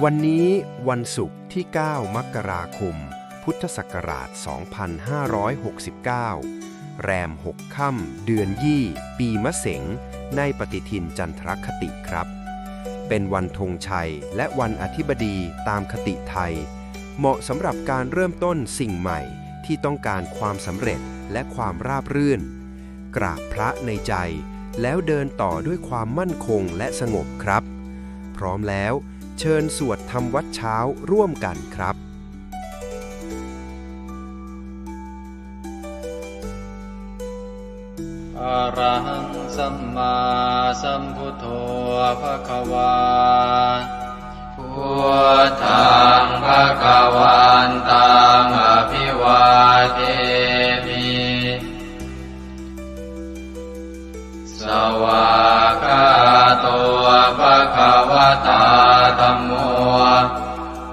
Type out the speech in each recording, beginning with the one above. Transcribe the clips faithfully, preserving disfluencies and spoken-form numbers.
วันนี้วันศุกร์ที่ เก้า มกราคม พุทธศักราช สองพันห้าร้อยหกสิบเก้า แรม หก ค่ำ เดือนยี่ ปีมะเสง ในปฏิทินจันทรคติครับ เป็นวันธงชัยและวันอธิบดีตามคติไทย เหมาะสำหรับการเริ่มต้นสิ่งใหม่ที่ต้องการความสำเร็จและความราบรื่น กราบพระในใจ แล้วเดินต่อด้วยความมั่นคงและสงบครับ พร้อมแล้ว เชิญสวดทำวัตรเช้าร่วมกันครับ Arahaṃ sammāsambuddho bhagavā. Buddhaṃ bhagavantaṃ abhivādemi. Svākkhāto bhagavatā dhammo.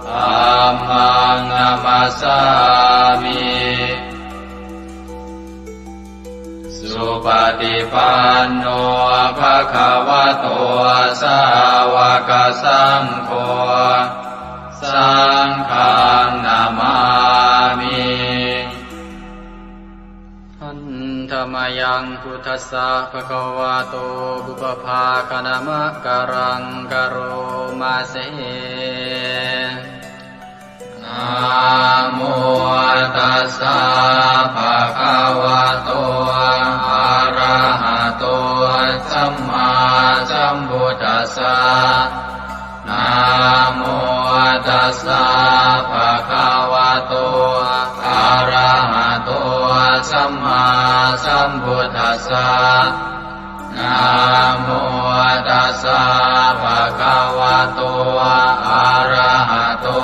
Dhammaṃ namassāmi. Supaṭipanno bhagavato sāvakasaṅgho. Saṅghaṃ namāmi. Handa mayaṃ buddhassa bhagavato pubbabhāganamakāraṃ karoma se. Namo tassa bhagavato arahato sammāsambuddhassa. Namo tassa bhagavato arahato sammāsambuddhassa. Namo tassa bhagavato arahato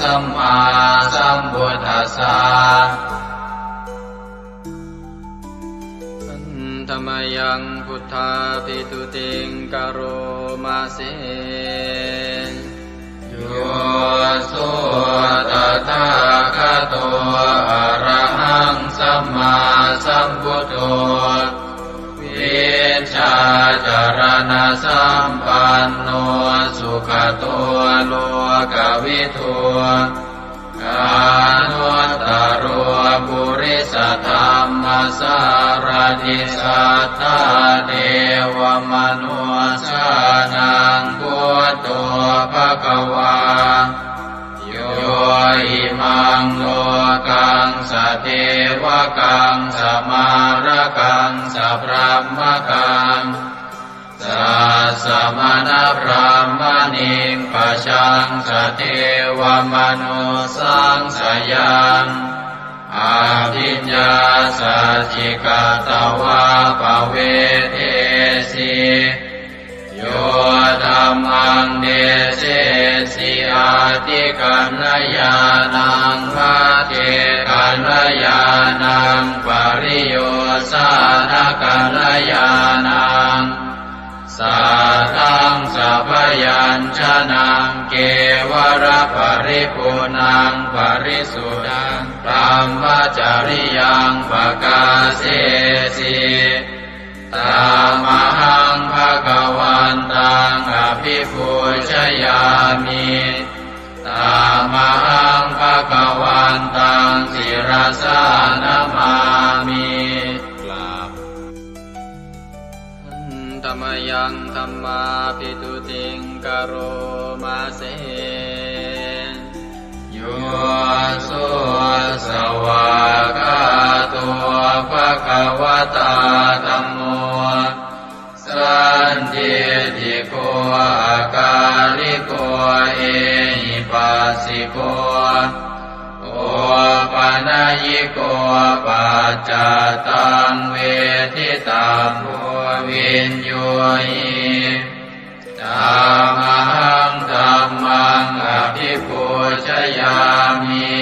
sammāsambuddhassa. Handa mayaṃ buddhābhistutiṃ karoma se. Yo so tathāgato arahaṃ sammāsambuddho, vijjācaraṇasampanno sugato lokavidū, anuttaro purisadammasārathi satthā devamanussānaṃ buddho bhagavā. Yo imaṃ lokaṃ sadevakaṃ samārakaṃ sabrahmakaṃ sassamaṇabrāhmaṇiṃ pajaṃ sadevamanussāṃ sayaṃ abhiññāsaccikatvā pavedesi. Yo dhammaṃ desesi atthikaññāṇaṃ, pacchekakaññāṇaṃ, pariyosānakaññāṇaṃ, saddaṃ sabyañjanaṃ, kevalaparipuṇṇaṃ parisuddhaṃ brahmacariyaṃ pakāsesi. Tamahaṃ bhagavantaṃ abhipūjayāmi. Tamahaṃ bhagavantaṃ sirasā namāmi. กราบ Handa mayaṃ dhammābhistutiṃ karoma se. Yo so svākkhāto bhagavatā dhammo, sandiṭṭhiko akāliko ehipassiko, opanayiko paccattaṃ veditabbo viññūhi. Tamahaṃ dhammaṃ abhipūjayāmi.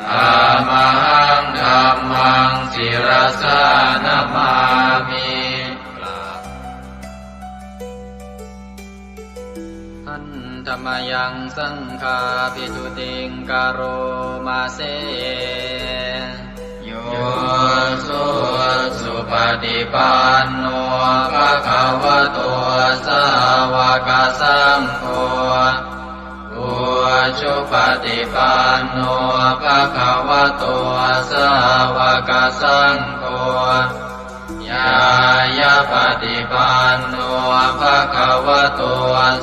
Tamahaṃ dhammaṃ sirasā namāmi. กราบ Handa mayaṃ saṅghābhistutiṃ karoma se. Yo so supaṭipanno bhagavato sāva sāvakasaṅgho, ujupaṭipanno bhagavato sāvakasaṅgho, ñāyapaṭipanno bhagavato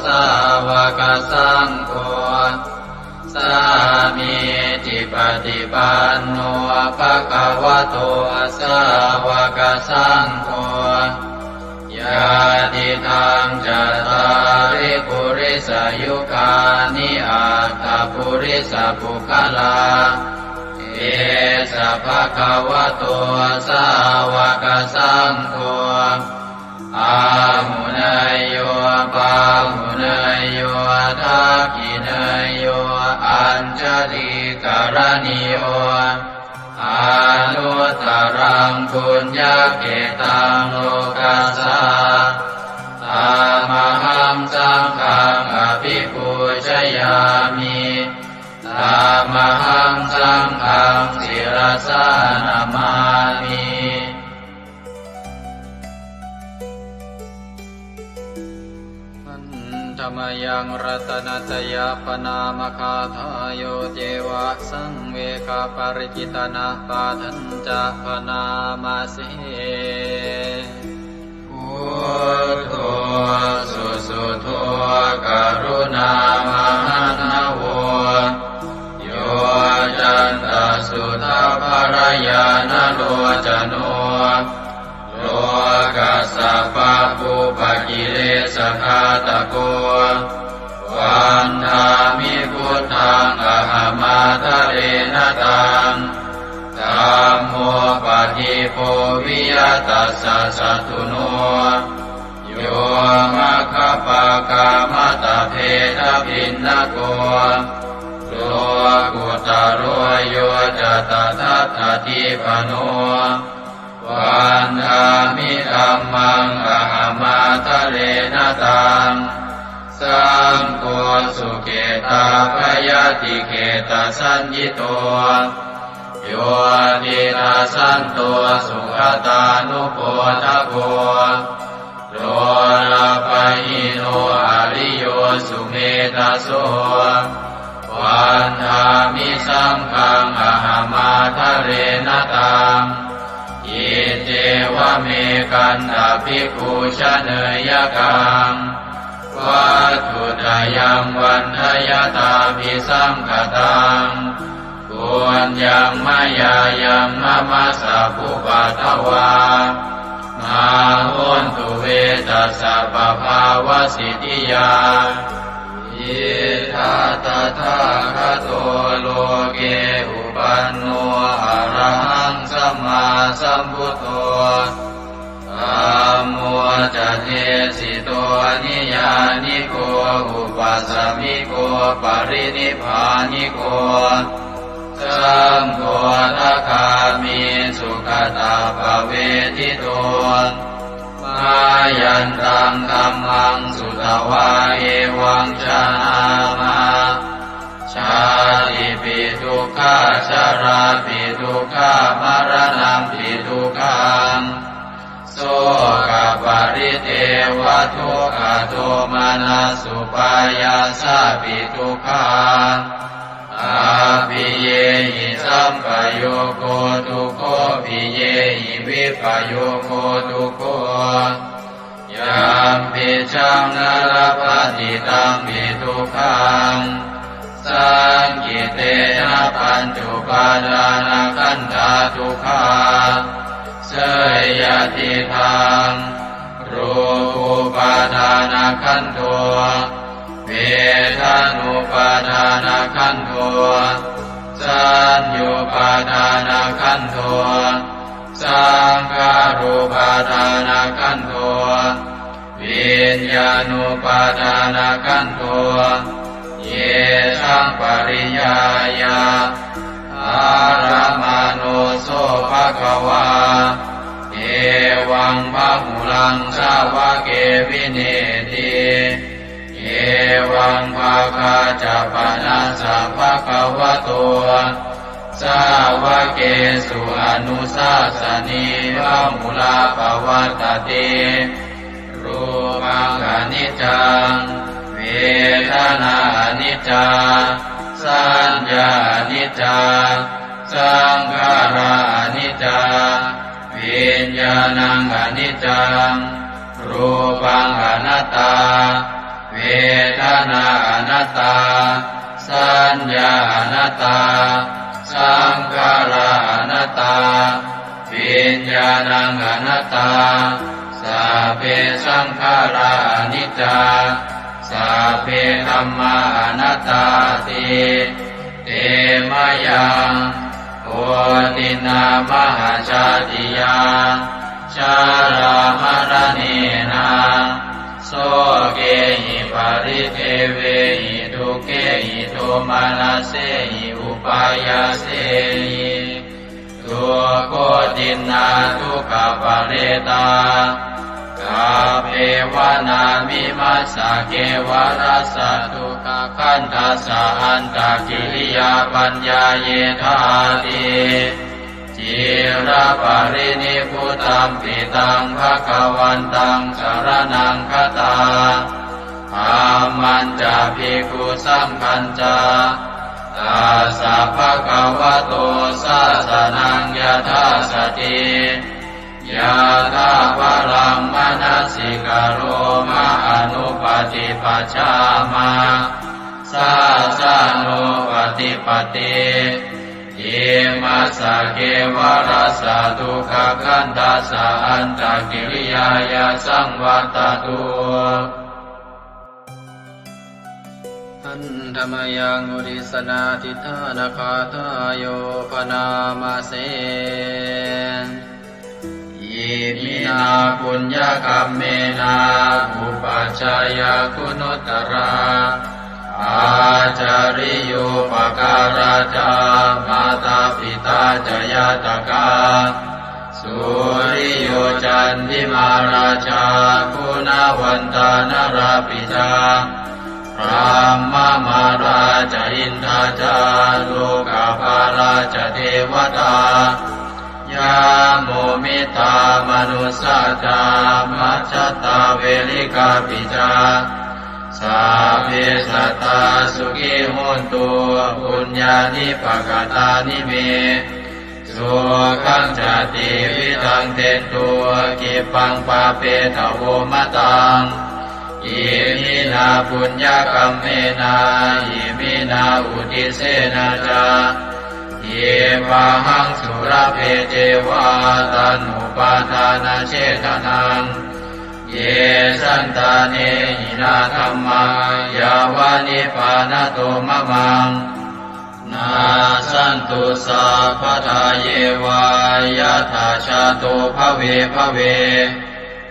sāvakasaṅgho, sāmīcipaṭipanno bhagavato sāvakasaṅgho, yadidaṃ cattāri purisayugāni aṭṭha purisapuggalā, esa bhagavato sāvakasaṅgho, āhuneyyo pāhuneyyo dakkhiṇeyyo añjalikaraṇīyo, anuttaraṃ puññakkhettaṃ lokassā. Tamahaṃ saṅghaṃ abhipūjayāmi. Tamahaṃ saṅghaṃ sirasā namāmi. Handa mayaṃ ratanattayappaṇāmagāthā, yo ceva saṃvegaparikittanapāṭhañca bhaṇāma se. Buddho susuddho karuṇāmahaṇṇavo, yoccantasuddhabbarañāṇalocano, lokassa pabbupakilesagāthako, vandāmi buddhaṃ ahamādarena taṃ. Dhammo padīpo viya tassa satthuno, yo maggapākamattabhedabhinnako, lokuttaro yo ca tadattadīpano, vandāmi dhammaṃ ahamādarena taṃ. Saṅgho sukhitavayadikhettasaññito, yo tidasanto sugatānubodhako, lolapahīno ariyo sumedhaso, vandāmi saṅghaṃ ahamādarena taṃ. Iccevamekantā bhikkhu janeyya kaṃ, vatthuttayaṃ vandayattābhisaṅkhatāṃ, puññaṃ mayā yaṃ mama sabbupaddavā, mā hontu ve tassa pabhāvasiddhiyā. Idha tathāgato loke upanno arahaṃ sammāsambuddho, dhammo ca desito niyyāniko upasamiko parinibbāniko, saṅgho sakāmi sugatappavedito. Mayantaṃ dhammaṃ sutvā evaṃ janāma, jātipi dukkhā jarāpi dukkhā maraṇampi dukkhaṃ, sokaparidevadukkhadomanassupāyāsāpi dukkhā, appiyehi sampayogo dukkho piyehi vippayogo dukkho, yampicchaṃ na labhati tampi dukkhaṃ, saṅkhittena pañcupādānakkhandhā dukkhā. Seyyathidaṃ, rūpupādānakkhandho, vedanupādānakkhandho, saññupādānakkhandho, saṅkhārupādānakkhandho, viññāṇupādānakkhandho, yesaṃ pariññāya ārāmaṇo so bhagavā, evaṃ bahulaṃ sāvake vineeti. Evaṃ bhāgā ca panassa bhagavato sāvakesu anussāsanī bahulā pavattati. Rūpaṃ khaṇi niccaṃ, vedanā aniccā, saññā aniccā, saṅkhārā aniccā, viññāṇaṃ aniccaṃ, rūpaṃ anattā, vedanā anattā, saññā anattā, saṅkhārā anattā, viññāṇaṃ anattā, sabbe saṅkhārā aniccā, sabbe dhammā anattāti. Te mayaṃ otiṇṇā mahājātiyā, jarāmaraṇena, sokehi paridevehi dukkhehi domanassehi upāyāsehi, dukkhotiṇṇā dukkhaparetā, kappevānamimassa kevalassa dukkhakandhassa antakiriyā paññāyedhāti. Ciraparinibbutampi taṃ bhagavantaṃ saraṇaṃ gatā, dhammañca bhikkhusaṅghañca, tassa bhagavato sāsanaṃ yathāsati, yathābalaṃ manasikaroma anupaṭipajjāma, sāsanūpaṭipatti. Imassa kevalassa dukkhakandhassa antakiriyāya saṃvattatu. Handa mayaṃ uddissanādhiṭṭhānagāthāyo bhaṇāma se. Iminā puññakammena upajjhāyā guṇuttarā, ācariyūpakārā ca mātā pitā ca ñātakā, suriyo candimā rājā guṇavantā narāpi ca, brahmamārā ca indā ca lokapālā ca devatā, yamo mittā manussā ca majjhattā verikāpi ca, sabbe sattā sukhī hontu puññāni pakatāni me, sukhañca tividhaṃ dentu khippaṃ pāpetha vomataṃ. Iminā puññakammena iminā uddissena ca khippāhaṃ sulabhe ceva taṇhupādānachedanaṃ. Ye santāne hinā dhammā yāva nibbānato mamaṃ, nassantu sabbadā yeva yattha jāto bhave bhave.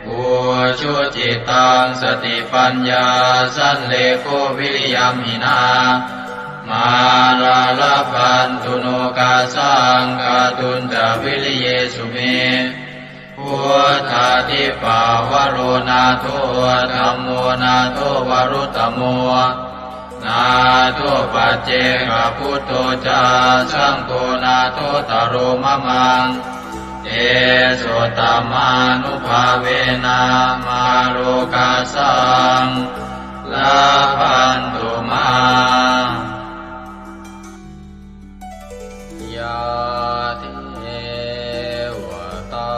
Ujucittaṃ satipaññā sallekho viriyamhinā, mārā labhantu nokāsaṃ kātuñca viriyesu me. Buddhādhipavaro nātho dhammo nātho varuttamo, nātho paccekabuddho ca saṅgho nāthottaro mamaṃ. Tesottamānubhāvena mārokāsaṃ labhantu mā. Yā devatā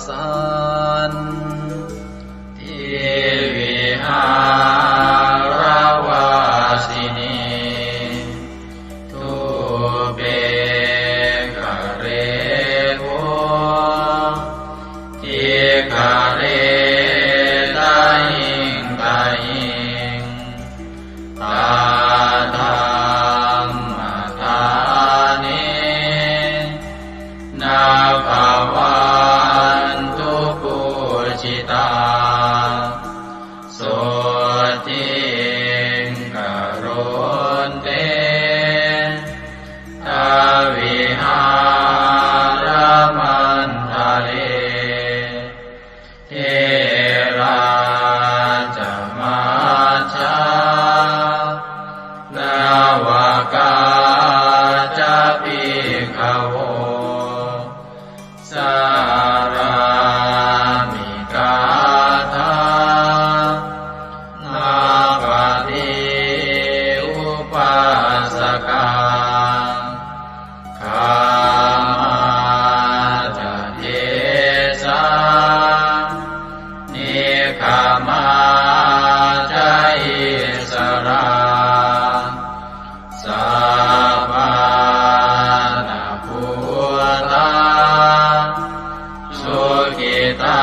santivihāravāsinī, thūpe ghare bodhighare tahiṃ tahiṃ, Samā ca issarā, sappāṇabhūtā, sukhitā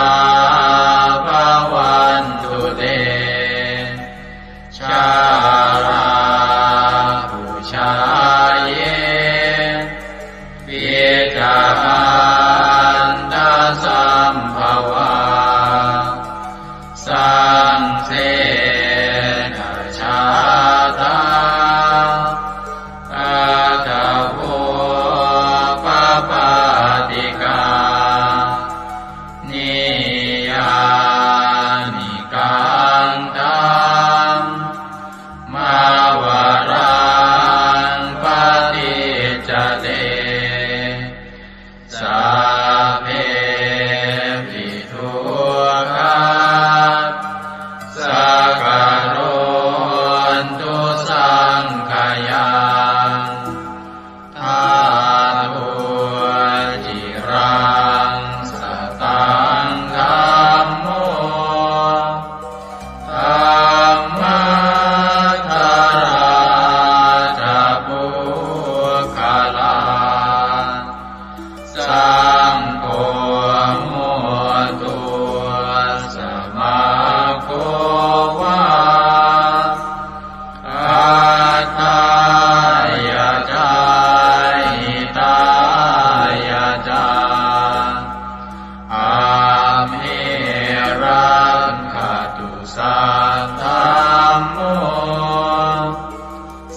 bhavantu te. Jalābujā yepi ca aṇḍasambhavā, saṃsedajātā athavopapātikā, niyyānikaṃ dhammavaraṃ paṭicca te, sabbepi dukkhā sakarontu saṅkhayaṃ. Ṭhātu ciraṃ sataṃ dhammo, dhammaddharā ca puggalā, saṅgho hotu samaggo va, atthāya ca hitāya ca. Amhe rakkhatu saddhammo,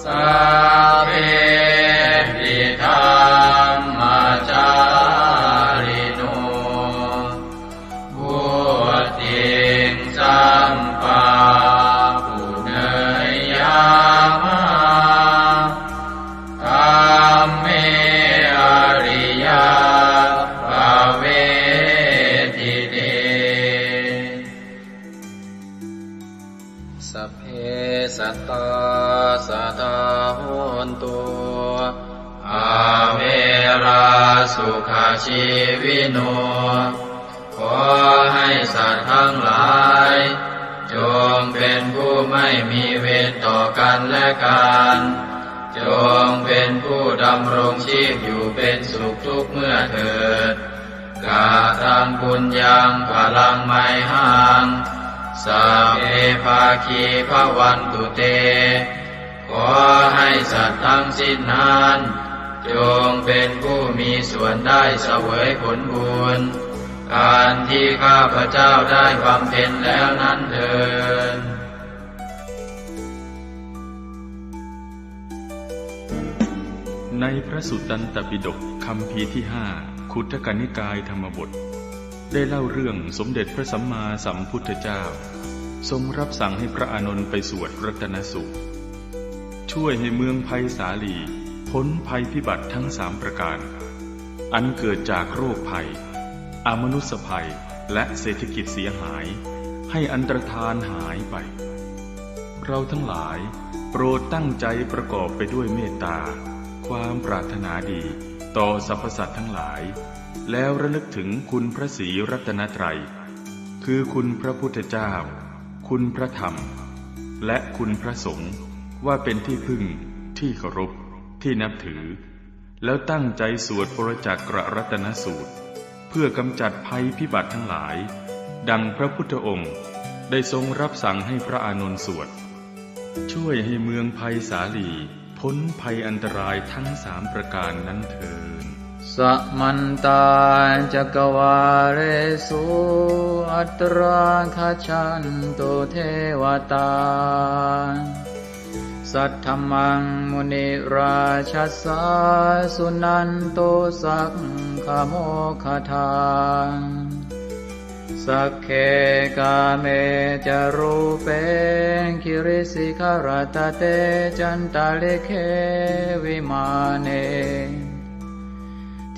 sabbepi dhammacārino, vuḍḍhiṃ sampāpuṇeyyāma, dhamme ariyappavedite. Sabbe sattā sadā hontu, averā sukhajīvino. ขอให้สัตว์ทั้งหลาย จงเป็นผู้ไม่มีเวรต่อกันและกัน จงเป็นผู้ดำรงชีพอยู่เป็นสุขทุกเมื่อเถิด Kataṃ puññaṃ phalaṃ mayhaṃ, sabbe bhāgī bhavantu te. ขอให้สัตว์ทั้งสิ้นนั้น จงเป็นผู้มีส่วนได้เสวยผลบุญ อันที่ข้าพเจ้าได้บำเพ็ญแล้วนั้นเทอญ ในพระสุตตันตปิฎกคัมภีร์ที่ห้า ขุททกนิกายธรรมบท ได้เล่าเรื่องสมเด็จพระสัมมาสัมพุทธเจ้า ทรงรับสั่งให้พระอานนท์ไปสวดรัตนสูตร ช่วยให้เมืองไพศาลีพ้นภัยพิบัติทั้งสามประการ อันเกิดจากโรคภัย อมนุสสภัย และเศรษฐกิจเสียหาย ให้อันตรธานหายไป เราทั้งหลายโปรดตั้งใจประกอบไปด้วยเมตตา ความปรารถนาดีต่อสรรพสัตว์ทั้งหลาย แล้วระลึกถึงคุณพระศรีรัตนตรัย คือคุณพระพุทธเจ้า คุณพระธรรม และคุณพระสงฆ์ ว่าเป็นที่พึ่ง ที่เคารพ ที่นับถือ แล้วตั้งใจสวดปรจักกรัตนสูตร เพื่อกำจัดภัยพิบัติทั้งหลาย ดังพระพุทธองค์ได้ทรงรับสั่งให้พระอานนท์สวด ช่วยให้เมืองไพศาลีพ้นภัยอันตรายทั้งสามประการนั้นเทอญ Samantā cakkavāḷesu atrāgacchantu devatā. Saddhammaṃ munirājassa suṇantu saggamokkhadaṃ. Sagge kāme ca rūpe girisikharataṭe cantalikkhe vimāne.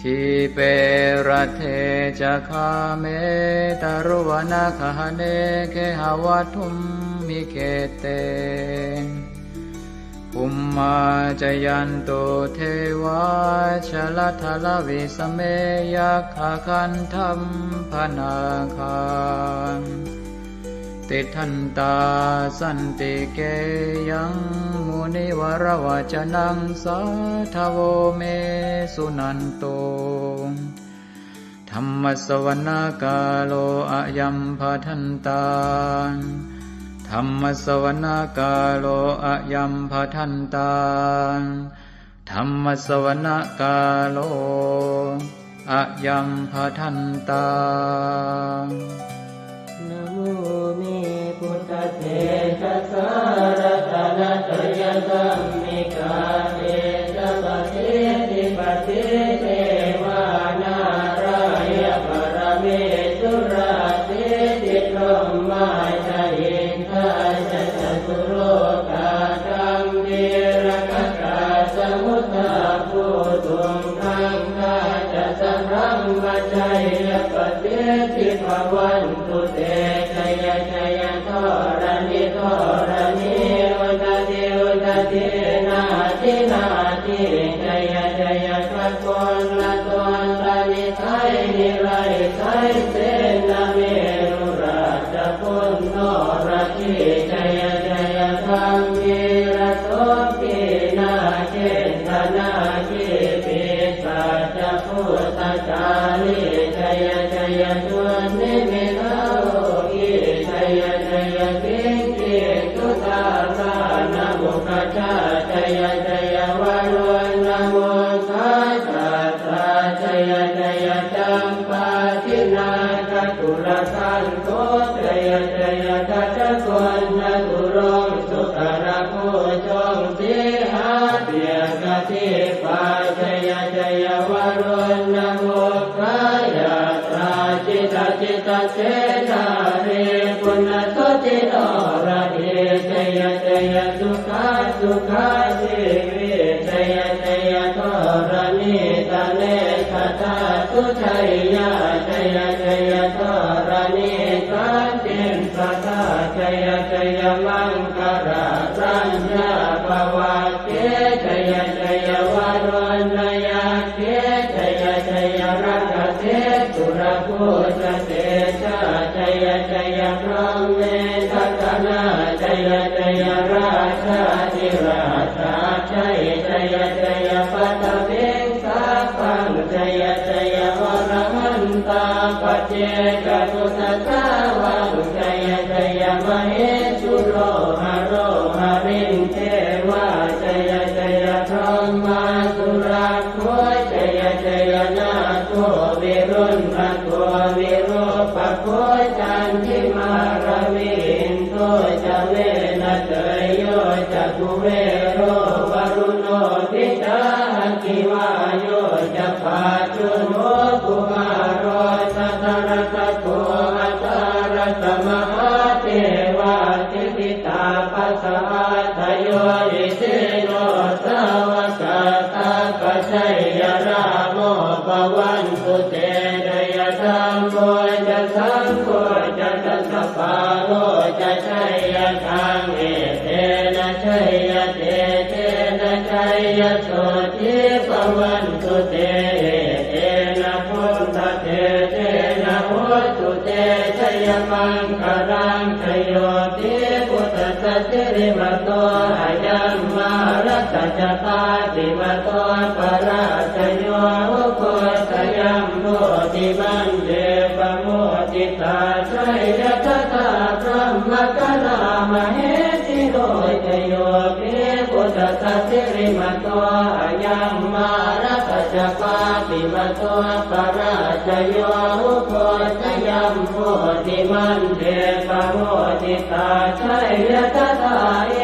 Dīpe raṭṭhe ca gāme taruvanagahane gehavatthumhi khette. Bhummā cāyantu devā jalathalavisame yakkhagandhabbanāgā. tiṭṭhantā santike yaṃ munivaravacanaṃ sādhavo me suṇantu. Dhammassavanakālo ayambhadantā. Dhammassavanakālo ayambhadantā. Dhammassavanakālo ayambhadantā. Namo me buddhatejasā ratanattayadhammikā tejapasiddhi pasīdevā nārāya paramesurā siddhibrahmā ca indā ca catulokā gambhīrakkhakā samuddā bhūtuṃ gaṅgā ca sabrahmajayya pasiddhi bhavantu te. Jaya jaya dharaṇi dharaṇī udadhi udadhī nadi nadī jaya jaya gaganalatantanisaya nirayasaya senameru rājabala noradī jaya jaya gambhīra sombhī nāgendanāgī pisāca bhūtakālī jaya jaya dunnimittarogī jaya jaya siṅgī sudādānamukhajā jaya jaya varuṇamukhasātrā jaya jaya campādināgakulagantho jaya jaya gajagonnaturaṅga sukarabhujaṅga sīhabyagghadīpā jaya jaya varuṇamukhayātrā jita jita senārī puna suddhi noradī jaya jaya sukhā sukhā jīvī jaya jaya dharaṇītale sadā sujayyā jaya jaya dharaṇī santin sadā jaya jaya maṅkarāraññā bhavagge jaya jaya varuṇayakkhe jaya jaya rakkhase surabhujatejā jaya jaya brahmendagaṇā jaya jaya rājādhirājā jaya jaya jaya paṭhaviṃ sabbaṃ jaya jaya arahantā paccekabuddhasāvaṃ jaya jaya mahesuro haro harindevā jaya jaya brahmā surakkho jaya jaya nāgo viruḷhako virūpakkho candimā ravi indo ca venateyyo ca kuvero varuṇopi ca aggi vāyo ca pājuṇho kumāro dhataraṭṭhako aṭṭhārasa mahādevā siddhitāpasa-ādayo isino sāvakā sabbā jaya rāmo bhavantu te jaya dhammo ca saṅgho ca dasapālo ca jayakaṃ etena jayatejena jayasotthī bhavantu te etena buddhatejena hotu te jayamaṅgalaṃ jayo pi buddhassa sirīmato ayaṃ mārassa ca pāpimato parājayo ugghosayuṃ bodhimaṇḍe pamoditā jaya tadā brahmagaṇā mahesino jayo pi buddhassa sirīmato ayaṃ mārassa ca pāpimato parājayo ugghosayuṃ bodhimaṇḍe pamoditā jaya tadā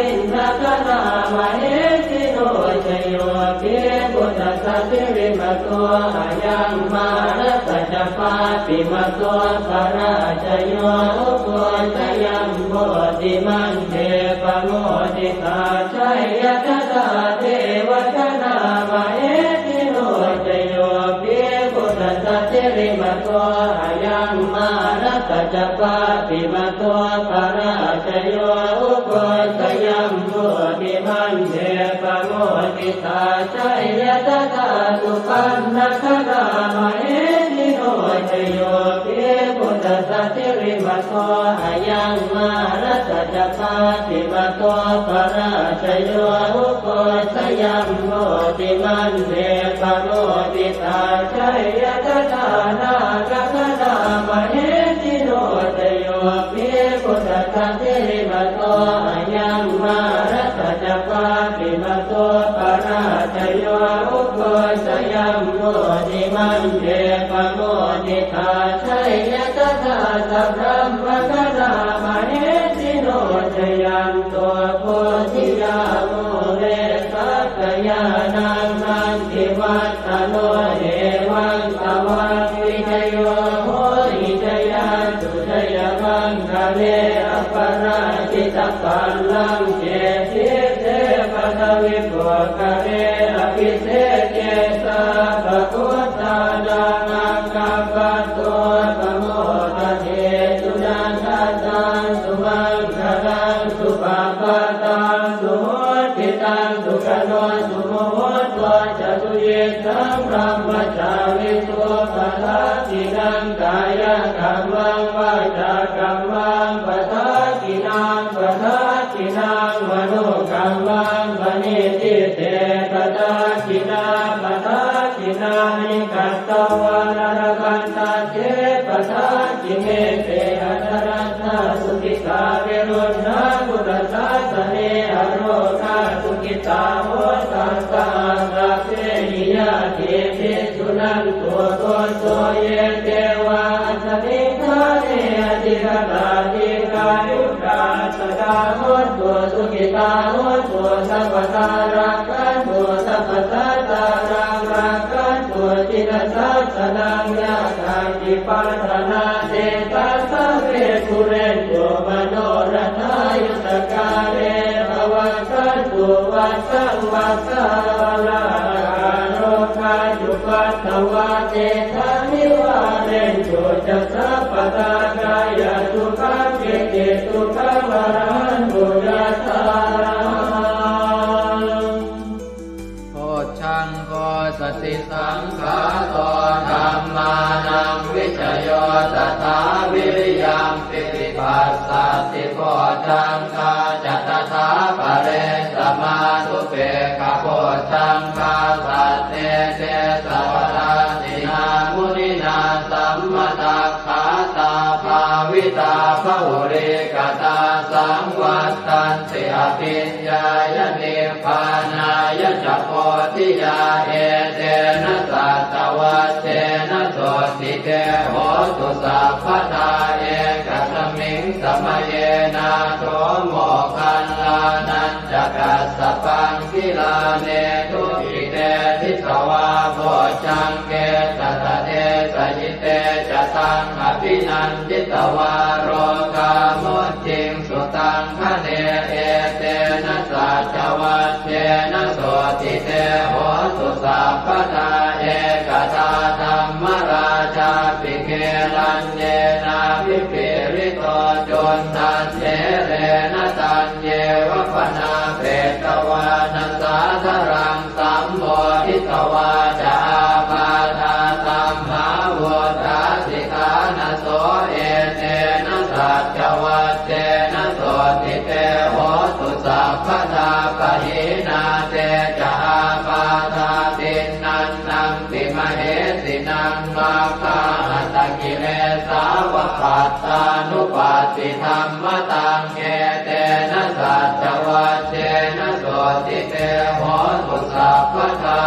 indagaṇā mahesino jayo pi buddhassa sirīmato ayaṃ mārassa ca pāpimato parājayo ugghosayuṃ bodhimaṇḍe pamoditā jaya tadā devagaṇā mahesino jayo pi buddhassa sirīmato ayaṃ mārassa ca pāpimato parājayo ugghosayuṃ bodhimaṇḍe pamoditā jaya tadā supaṇṇagaṇā mahesino jayo pi buddhassa sirīmato ayaṃ Mārassa ca pāpimato parājayo, ugghosayuṃ bodhimaṇḍe pamoditā, jaya tadā nāgagaṇā mahesino. Jayo hi buddhassa sirīmato ayaṃ, mārassa ca pāpimato parājayo, ugghosayuṃ bodhimaṇḍe pamoditā, jaya tadā sabrahmagaṇā mahesino. Jayanto bodhiyā mūle sakyānaṃ nandivaḍḍhano, evaṃ tvaṃ vijayo hohi jayassu jayamaṅgale, aparājitapallaṅke sīse paṭhavipokkhare, abhiseke sabbabuddhānaṃ aggappatto pamodati. Sunakkhattaṃ sumaṅgalaṃ supabhātaṃ suhuṭṭhitaṃ, sukhaṇo sumuhutto ca suyiṭṭhaṃ brahmacārisu, padakkhiṇaṃ kāyakammaṃ vācākammaṃ padakkhiṇaṃ, padakkhiṇaṃ manokammaṃ paṇidhī te padakkhiṇā, padakkhiṇāni katvāna labhantatthe padakkhiṇe. Te atthaladdhā sukhitā viruḷhā buddhasāsane, arogā sukhitā hotha saha sabbehi ñātibhi. Suṇantu bhonto ye devā asmiṃ ṭhāne adhigatā, dīghāyukā sadā hontu, sukhitā hontu sabbadā, rakkhantu sabbasattānaṃ, rakkhantu jinasāsanaṃ. Yā kāci patthanā tesaṃ sabbe pūrentu manorathā, yuttakāle pavassantu vassaṃ vassā, ālāhakā rogā cupaddavā tesaṃ nivārentu ca sabbadā, kāyasukhaṃ cittisukhaṃ arahantu yathārahaṃ. Bojjhaṅgo satisaṅkhāto dhammānaṃ vicayo tathā, viriyampīti passaddhi bojjhaṅgā ca tathāpare, samādhupekkhabojjhaṅgā sattete sabbadassinā, muninā sammadakkhātā bhāvitā bahulīkatā, saṃvattanti abhiññāya nibbānāya ca bodhiyā. Etena saccavajjena sotthi te hotu sabbadā, ekasmiṃ samaye nātho moggallānañca kassapaṃ, gilāne dukkhite disvā bojjhaṅge satta desayi. Te ca taṃ abhinanditvā rogā mucciṃsu taṅkhaṇe. Etena saccavajjena sotthi te hotu sabbadā, ekadā dhammarājāpi gelaññenābhipīḷito, cundattherena taññeva bhaṇāpetvāna sādaraṃ, sammoditvā ca ābādhā tamhā vuṭṭhāsi ṭhānaso. Etena saccavajjena sotthi te hotu sabbadā, pahīnā te ca ābādhā tiṇṇannampi mahesinaṃ, maggāhatakilesāva pattānuppattidhammataṃ. Etena saccavajjena sotthi te hotu sabbadā.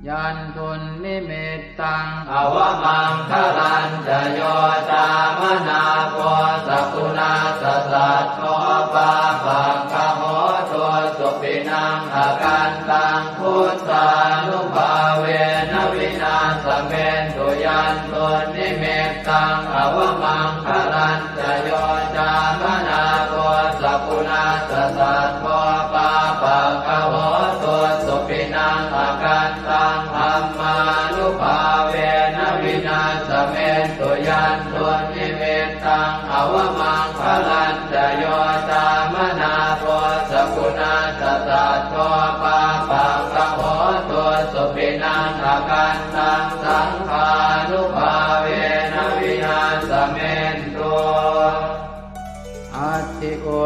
Yandunnimittaṃ avamaṅgalañca yo cāmanāpo sakuṇassa saddo, pāpaggaho dussupinaṃ akantaṃ, buddhānubhāvena vināsamentu. Yandunnimittaṃ avamaṅgalañca yo cāmanāpo sakuṇassa saddo, pāpaggaho dussupinaṃ akantaṃ, dhammānubhāvena vināsamentu. Yandunnimittaṃ avamaṅgalañca yo cāmanāpo sakuṇassa saddo, pāpaggaho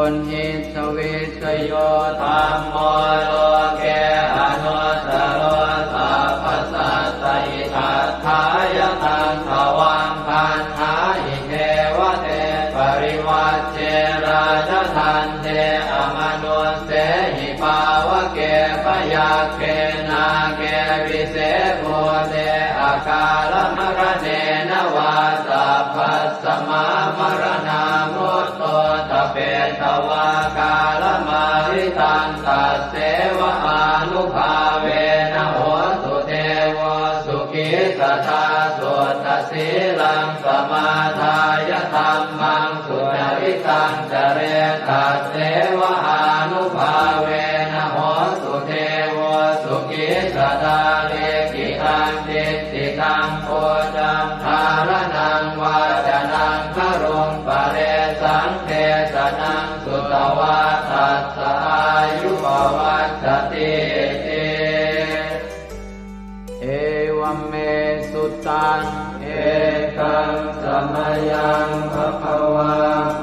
Uṇhissa vijjayo dhammo loke anuttaro sabbasattahitatthāya taṃ tvaṃ gaṇhāhi devate parivajje rājadaṇḍe amanussehi pāvake byagghe nāge vise bhūte akālamaraṇena vā sabbasmā maraṇā mutto ṭhapetvā kālamāritaṃ tasseva ānubhāvena hotu devo sukhī sadā. Suddhasīlaṃ samādāya dhammaṃ sucaritaṃ care tasseva ānubhāvena hotu devo sukhī sadā. Likkhitaṃ cintitaṃ pūjaṃ dhāraṇaṃ vācanaṃ garuṃ paresaṃ desanaṃ sutvā tassa āyu pavaḍḍhatīti. Evaṃ me sutaṃ. Ekaṃ samayaṃ bhagavā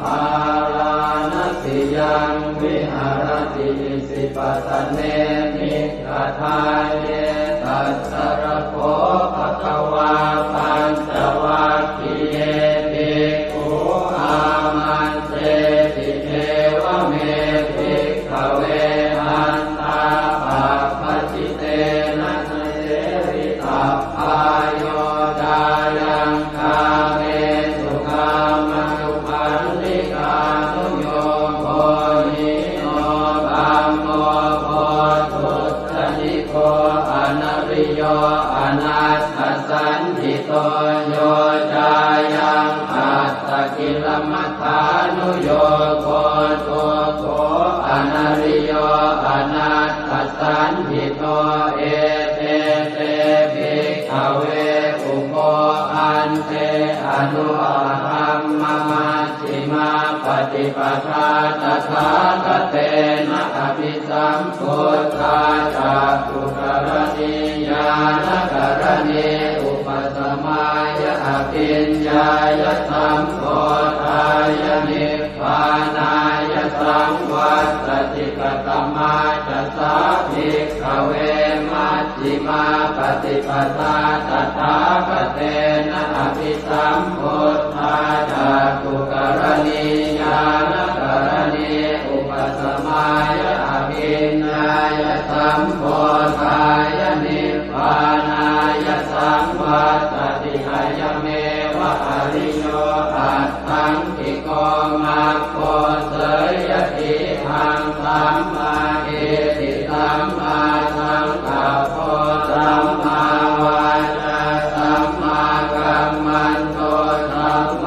bārāṇasiyaṃ viharati isipatane migadāye. Tatra kho bhagavā pañcavaggiye bhikkhū āmantesi evaṃ me bhikkhave antā pabbajitena na sevitabbā yo cāyaṃ kāmesu kāmasukhallikānuyogo hīno gammo pothujjaniko anariyo anatthasañhito yo cāyaṃ attakilamathānuyogo dukkho anariyo anatthasañhito ete te bhikkhave ubho ante anupagamma majjhimā paṭipadā tathāgatena abhisambuddhā cakkhukaraṇī ñāṇakaraṇī upasamāya abhiññāya sambodhāya nibbānāya saṃvattati. Katamā ca sā bhikkhave maj jhimā paṭipadā tathāgatena abhisambuddhā cakkhukaraṇī ñāṇakaraṇī upasamāya abhiññāya sambodhāya nibbānāya saṃvattati. Ayameva ariyo aṭṭhaṅgiko maggo seyyathidaṃ sammādiṭṭhi sammāsaṅkappo sammāvācā sammākammanto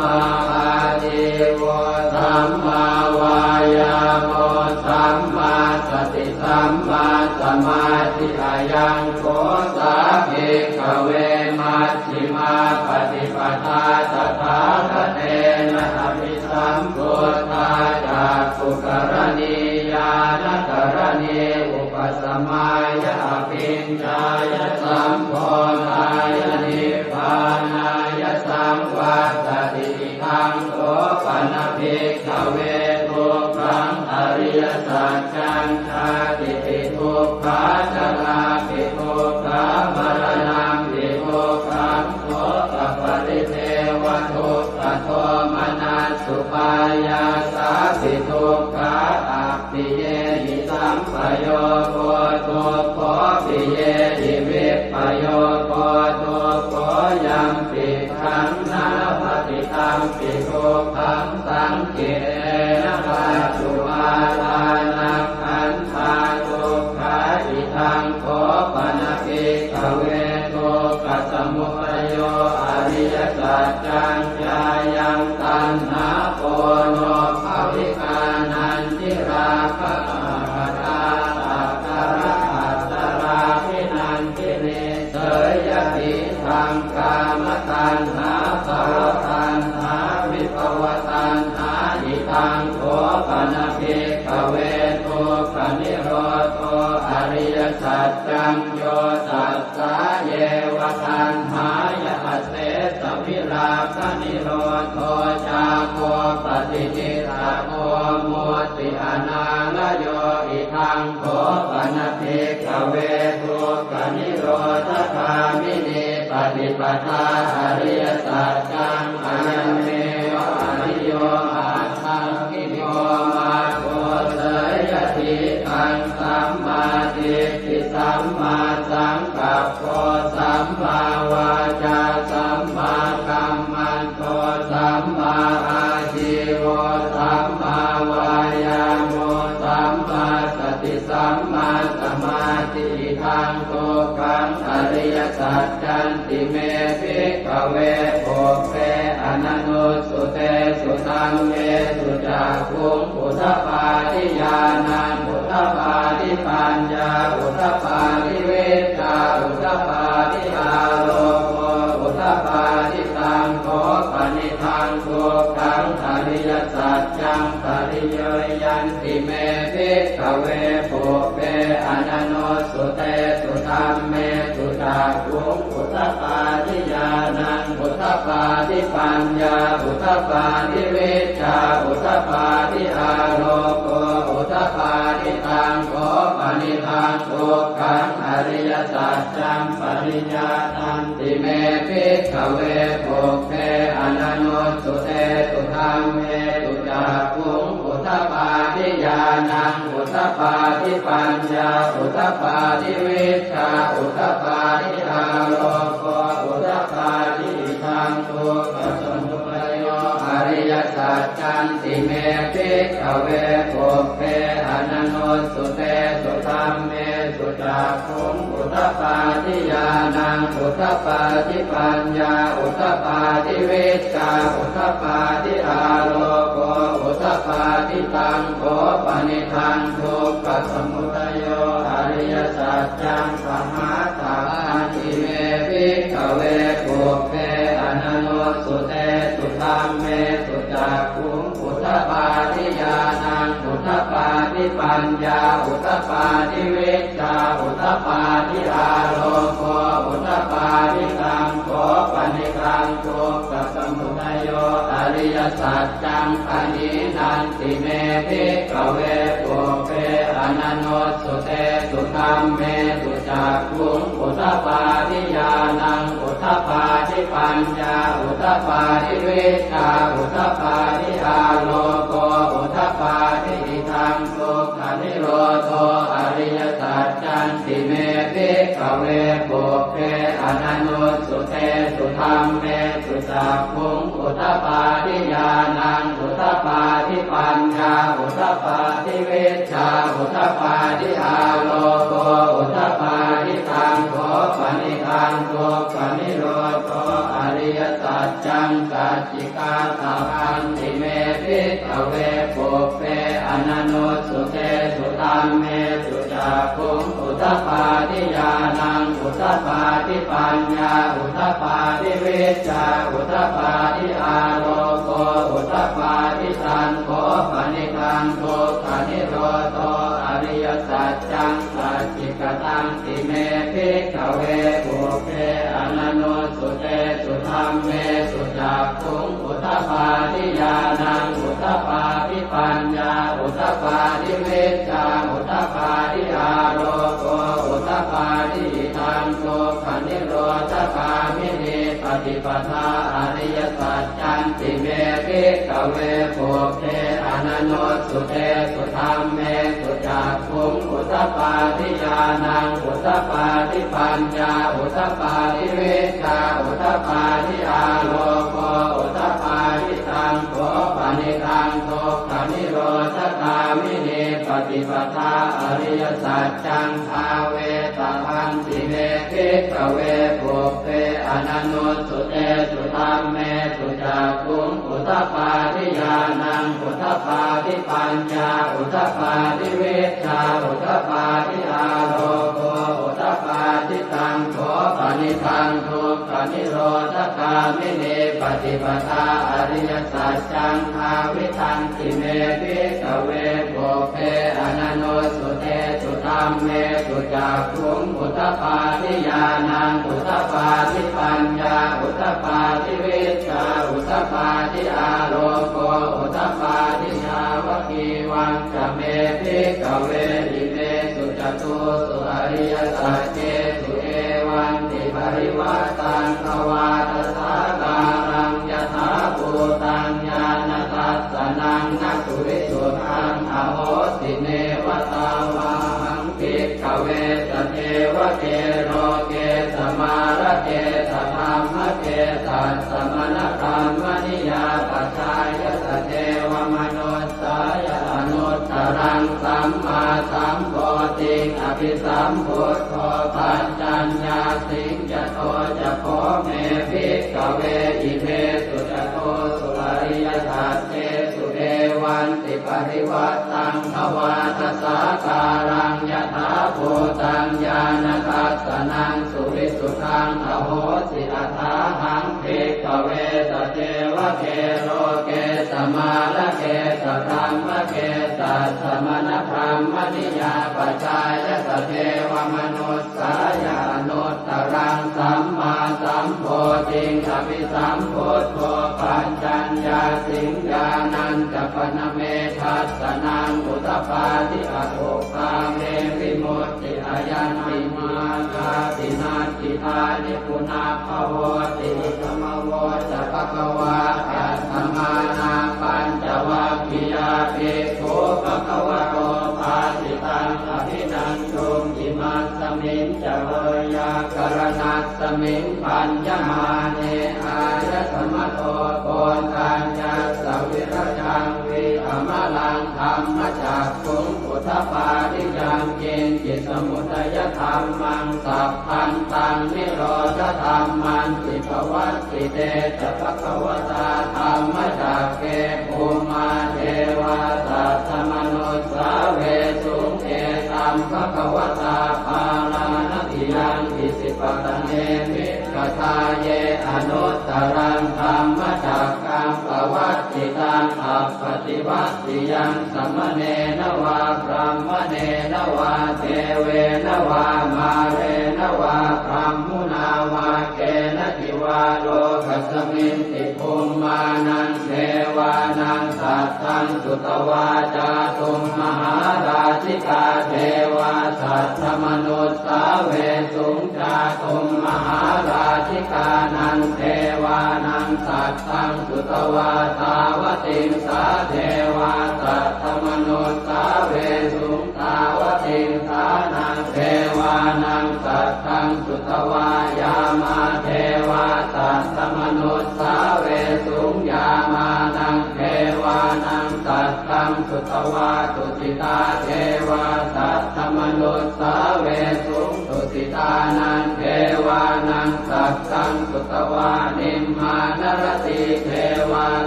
sammāājīvo sammāvāyāmo sammāsati sammāsamādhi. Ayaṃ kho sā bhikkhave maj jhimā paṭipadā tathāgatena abhisambuddhā cakkhukaraṇī ñāṇakaraṇī upasamāya abhiññāya sambodhāya nibbānāya saṃvattati. Idaṃ kho pana bhikkhave dukkhaṃ ariyasaccaṃ jātipi dukkhā jarāpi dukkhā maraṇampi dukkhaṃ sokaparidevadukkhadomanassupāyāsāpi dukkhā appiyehi sampayogo dukkho piyehi vippayogo dukkho yampicchaṃ na labhati tampi dukkhaṃ saṅkhittena pañcupādānakkhandhā dukkhā. Idaṃ kho pana bhikkhave dukkhasamudayo ariyasaccaṃ yāyaṃ taṇhā ponobbhavikā nandirāgasahagatā tatra atatāladdhanandinī seyyathidaṃ kāmataṇhā bhavataṇhā vibhavataṇhā. Idaṃ kho pana bhikkhave dukkhanirodho ariyasaccaṃ yo tassāyeva taṇhāya asesavirāganirodho cāgo paṭinissaggo mutti anālayo. Idaṃ kho pana bhikkhave dukkhanirodhagāminī paṭipadā ariyasaccaṃ, ayameva ariyo aṭṭhaṅgiko maggo, seyyathīdaṃ: sammādiṭṭhi sammāsaṅkappo sammāvācā sammākammanto sammāājīvo sammāvāyāmo sammāsati sammāsamādhi. Idaṃ dukkhaṃ ariyasaccanti me bhikkhave pubbe ananussutesu dhammesu cakkhuṃ udapādi ñāṇaṃ udapādi paññā udapādi vijjā udapādi āloko udapādi. Taṃ kho panidaṃ dukkhaṃ ariyasaccaṃ pariññeyyanti me bhikkhave pubbe ananussutesu dhammesu cakkhuṃ udapādi ñāṇaṃ udapādi paññā udapādi vijjā udapādi āloko udapādi. Taṃ kho panidaṃ dukkhaṃ ariyasaccaṃ pariññātanti me bhikkhave pubbe ananussutesu dhammesu cakkhuṃ udapādi ñāṇaṃ udapādi paññā udapādi vijjā udapādi āloko udapādi. Idaṃ dukkhasamudayo ariyasaccanti me bhikkhave pubbe ananussutesu dhammesu cakkhuṃ udapādi ñāṇaṃ udapādi paññā udapādi vijjā udapādi āloko udapādi. Taṃ kho panidaṃ dukkhasamudayo ariyasaccaṃ pahātabbanti me bhikkhave pubbe ananussutesu dhammesu cakkhuṃ udapādi ñāṇaṃ udapādi paññā udapādi vijjā udapādi āloko udapādi. Taṃ kho panidaṃ dukkhasamudayo ariyasaccaṃ pahīnanti me bhikkhave pubbe ananussutesu dhammesu cakkhuṃ udapādi ñāṇaṃ udapādi paññā udapādi vijjā udapādi āloko udapādi. Idaṃ dukkhanirodho ariyasaccanti me bhikkhave pubbe ananussutesu dhammesu cakkhuṃ udapādi ñāṇaṃ udapādi paññā udapādi vijjā udapādi āloko udapādi. Taṃ kho panidaṃ dukkhanirodho ariyasaccaṃ sacchikātabbanti me bhikkhave pubbe ananussutesu dhammesu cakkhuṃ udapādi ñāṇaṃ udapādi paññā udapādi vijjā udapādi āloko udapādi. Taṃ kho panidaṃ dukkhanirodho ariyasaccaṃ sacchikatanti me bhikkhave pubbe ananussutesu dhammesu cakkhuṃ udapādi ñāṇaṃ udapādi paññā udapādi vijjā udapādi āloko udapādi. Idaṃ dukkhanirodhagāminī paṭipadā ariyasaccanti me bhikkhave pubbe ananussutesu dhammesu cakkhuṃ udapādi ñāṇaṃ udapādi paññā udapādi vijjā udapādi āloko udapādi. Taṃ kho panidaṃ dukkhanirodhagāminī paṭipadā ariyasaccaṃ bhāvetabbanti me bhikkhave pubbe ananussutesu dhammesu cakkhuṃ udapādi ñāṇaṃ udapādi paññā udapādi vijjā udapādi āloko udapādi. Taṃ kho panidaṃ dukkhanirodhagāminī paṭipadā ariyasaccaṃ bhāvitanti me bhikkhave pubbe ananussutesu dhammesu cakkhuṃ udapādi ñāṇaṃ udapādi paññā udapādi vijjā udapādi āloko udapādi. Yāvakīva ca me bhikkhave imesu catūsu ariyasaccesu evantiparivaṭṭaṃ dvādasākāraṃ yathābhūtaṃ ñāṇadassanaṃ na suvisuddhaṃ ahosi. Neva tāvāhaṃ bhikkhave sadevake loke samārake sadhammake sassamaṇabrāhmaṇiyā pajāya sadevamanussāya anuttaraṃ sammāsambodhiṃ abhisambuddho paccaññāsiṃ. Yato ca kho me bhikkhave imesu catūsu ariyasaccesu evantiparivaṭṭaṃ dvādasākāraṃ yathābhūtaṃ ñāṇadassanaṃ suvisuddhaṃ ahosi. Athāhaṃ bhikkhave sadevake loke samārake sadhammake sassamaṇabrāhmaṇiyā pajāya sadevamanussāya anuttaraṃ sammāsambodhiṃ abhisambuddho paccaññāsiṃ. Ñāṇañca pana me dassanaṃ udapādi, akuppā me vimutti, ayaṃ nibbānāti, natthidāni punabbhavoti. Idamavoca bhagavā. Attamanā pañcavaggiyā bhikkhū bhagavato bhāsitaṃ abhinanduṃ. Imasmiñca veyyākaraṇasmiṃ bhaññamāne āyasmato Koṇḍaññassa virajaṃ vītamalaṃ dhammacakkhuṃ udapādi: yaṅkiñci samudayadhammaṃ sabbantaṃ nirodhadhammanti. Pavattite ca bhagavatā dhammacakke bhummā devā saddamanussāvesuṃ: etaṃ bhagavatā Bārāṇasiyaṃ Isipatane Migadāye anuttaraṃ dhammacakkaṃ pavattitaṃ appaṭivattiyaṃ samaṇena vā brāhmaṇena vā devena vā mārena vā brahmunā vā kenaci vā lokasminti. Bhummānaṃ devānaṃ saddaṃ sutvā cātummahārājikā devā saddamanussāvesuṃ. Cātummahārājikānaṃ devānaṃ saddaṃ sutvā tāvatiṃsā devā saddamanussāvesuṃ. Tāvatiṃsānaṃ devānaṃ saddaṃ sutvā yāmā devā saddamanussāvesuṃ. Yāmānaṃ devānaṃ saddaṃ sutvā tusitā devā saddamanussāvesuṃ. Tusitānaṃ devānaṃ saddaṃ sutvā nimmānaratī devā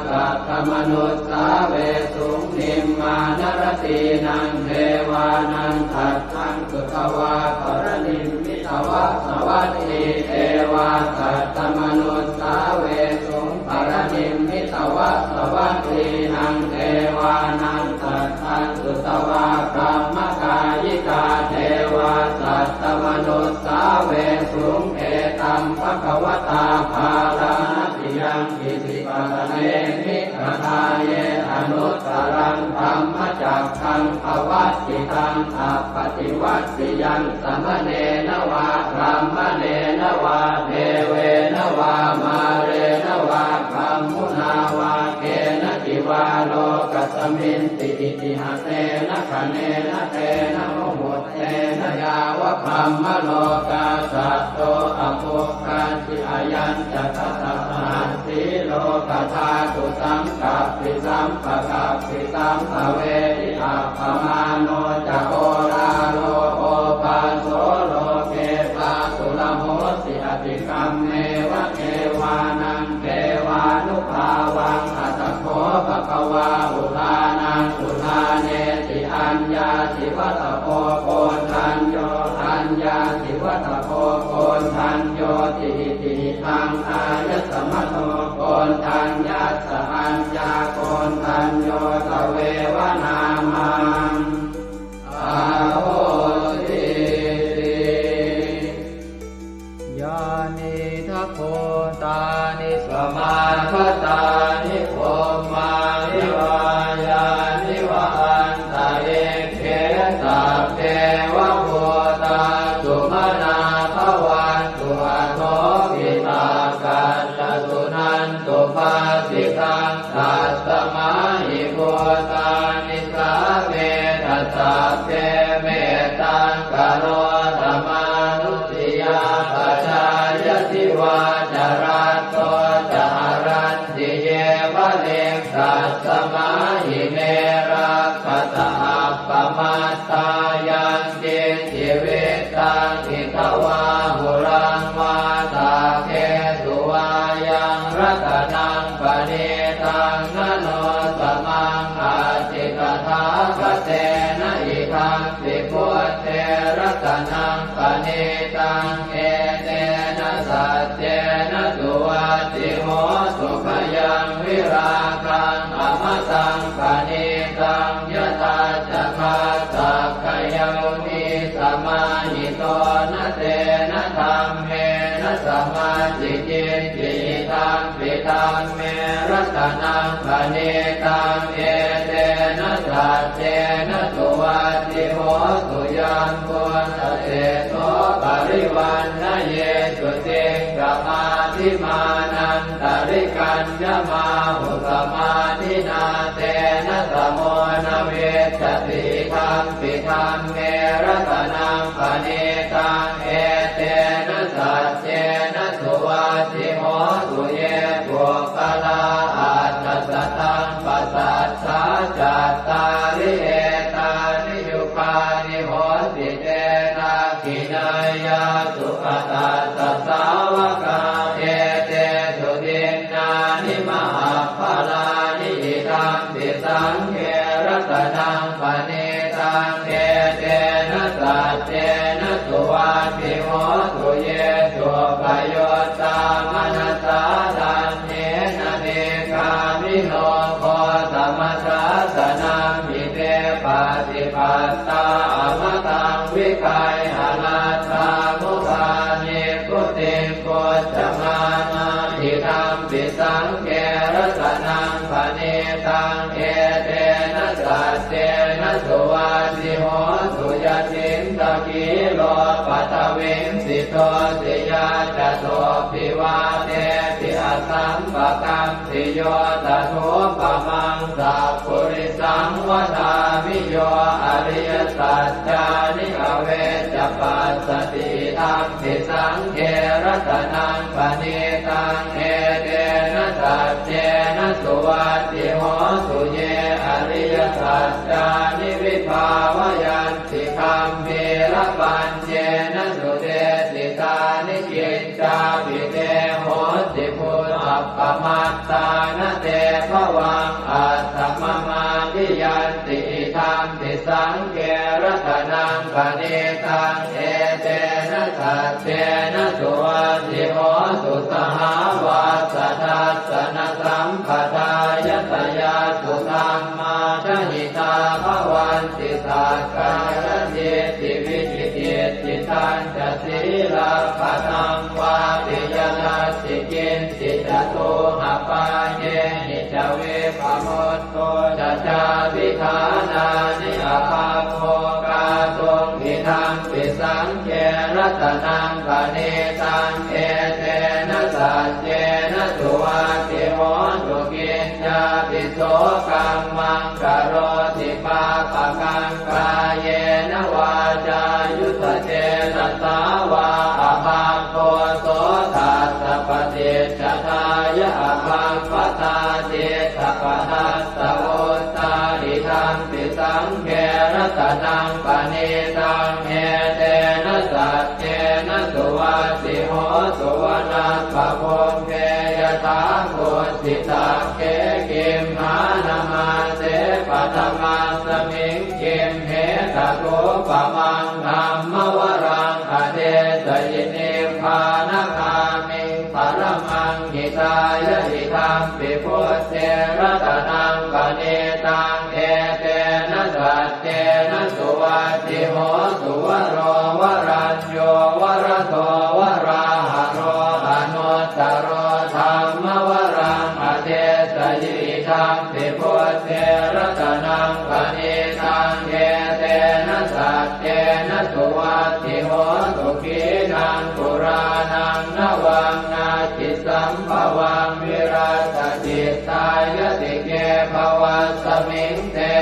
saddamanussāvesuṃ. Nimmānaratīnaṃ devānaṃ saddaṃ sutvā paranimmitavasavattī devā saddamanussāvesuṃ. Paranimmitavasavattīnaṃ devānaṃ saddaṃ sutvā brahmakāyikā devā saddamanussāvesuṃ. Etaṃ bhagavatā Bārāṇasiyaṃ Isipatane Migadāye anuttaraṃ dhammacakkaṃ pavattitaṃ appaṭivattiyaṃ samaṇena vā brāhmaṇena vā devena vā mārena vā brahmunā vā kenaci vā lokasminti. Itiha tena khaṇena tena muhuttena yāva brahmalokā saddo abbhuggacchi. Ayañca dasasahassī lokadhātu saṅkappi sampakappi sampavedhi. Appamāṇo ca oḷāro obhāso loke pāturahosi atikkammeva devānaṃ devānubhāvaṃ. Atha kho bhagavā udānaṃ udānesi: Aññāsi vata bho Koṇḍañño, aññāsi vata bho Koṇḍaññoti. Itihidaṃ āyasmato Koṇḍaññassa aññākoṇḍañño tveva nāmaṃ ahosīti. Yānīdha bhūtāni samāgatāni bhummāni vā yāni va anta Nisāmetha sabbe mettaṃ karotha mānusiyā pajāya divā ca ratto ca haranti yeva likkhasmā ime rakkhasa appamattā. Yaṅkiñci vittaṃ idha vā huraṃ vā saggesu vā yaṃ ratanaṃ paṇītaṃ na no samaṃ atthi tathāgatena idampi buddhe ratanaṃ paṇītaṃ etena saccena suvatthi hotu. Khayaṃ virāgaṃ amataṃ paṇītaṃ yadajjhagā sakyamunī samāhito na tena dhammena samatthi kiñci idampi dhamme ratanaṃ paṇītaṃ etena saccena suvatthi hotu. Yambuddhaseṭṭho parivaṇṇayī suciṃ samādhimānantarikaññamāhu samādhinā tena samo na vijjati idampi dhamme ratanaṃ paṇītaṃ etena saccena suvatthi hotu. Ye puggalā aṭṭha sataṃ pasaṭṭhā cattāri etāni yugāni honti te dakkhiṇeyyā sugatassa sāvakā etesu dinnāni mahapphalāni idampi saṅghe ratanaṃ paṇītaṃ etena saccena suvatthi hotu. Ye suppayuttā manasā daḷhena nikkāmino gotamasāsanamhi te pattipattā amataṃ vigayha laddhā mudhā nibbutiṃ bhuñjamānā idampi saṅghe ratanaṃ paṇītaṃ etena saccena suvatthi hotu. Yacittakhīlo paṭhaviṃ sito siyā catubbhi vātebhi asampakampiyo tathūpamaṃ sappurisaṃ vadāmi yo ariyasaccāni avecca passati idampi saṅghe ratanaṃ paṇītaṃ etena saccena suvatthi hotu. Ye ariyasaccāni vibhāvayanti gambhīrapaññena sudesitāni kiccāpi te honti bhusappamattā na te bhavaṃ aṭṭhamamādiyanti idampi saṅghe ratanaṃ paṇītaṃ etena saccena suvatthi hotu. Sahāvassa dassanasampadāya tayassu dhammā jahitā bhavanti sakkāyadiṭṭhi vicikicchitañca sīlabbataṃ vāpi yadatthi kiñci catūhapāyehi ca vippamutto ca cābhiṭhānāni abhabbo kātuṃ idampi saṅghe ratanaṃ paṇītaṃ etena saccena suvatthi hotu. Kiñcāpi so kammaṃ karoti pāpakaṃ kāyena vācāyuda cetasā vā abhabbo so tassa paṭicchadāya abhabbatā cittapadassavutthā idampi saṅghe ratanaṃ paṇītaṃ etena saccena suvatthi hotu. Vanappagumbe yathā kussitagge gimhānamāse paṭhamasmiṃ gimhe tathūpamaṃ dhammavaraṃ adesayi nibbānagāmiṃ paramaṃ hitāya idampi buddhe ratanaṃ paṇītaṃ etena saccena suvatthi hotu. Varo varañño varado varāharo anuttaro dhammavaraṃ adesayi idampi buddhe ratanaṃ paṇītaṃ etena saccena suvatthi hotu. Khīṇaṃ purāṇaṃ navaṃ natthi sambhavaṃ virattacittāyatike bhavasmiṃ te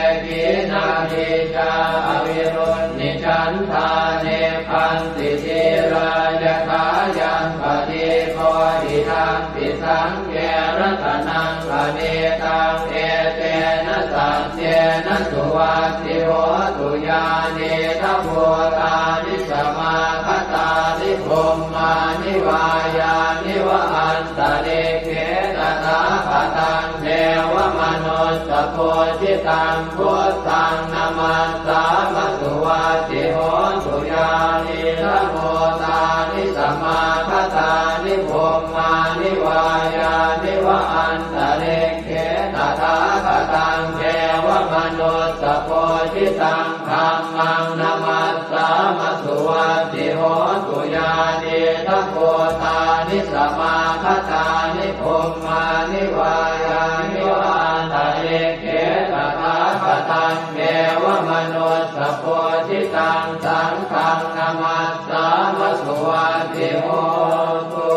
Nīcā avirūḷhichandā nibbanti dhīrā yathāyaṃ padīpo idampi saṅghe ratanaṃ paṇītaṃ etena saccena suvatthi hotu. Yānīdha bhūtāni samāgatāni bhummāni vā yāni va antalikkhe tathāgataṃ devamanussapūjitaṃ buddhaṃ namassāma suvatthi hotu. Yānīdha bhūtāni samāgatāni bhummāni vā yāni va antalikkhe tathāgataṃ devamanussapūjitaṃ dhammaṃ namassāma suvatthi hotu. Yānīdha bhūtāni samāgatāni bhummāni vā yāni va antalikkhe tathāgataṃ devamanussapūjitaṃ saṅghaṃ namassāma suvatthi hotu.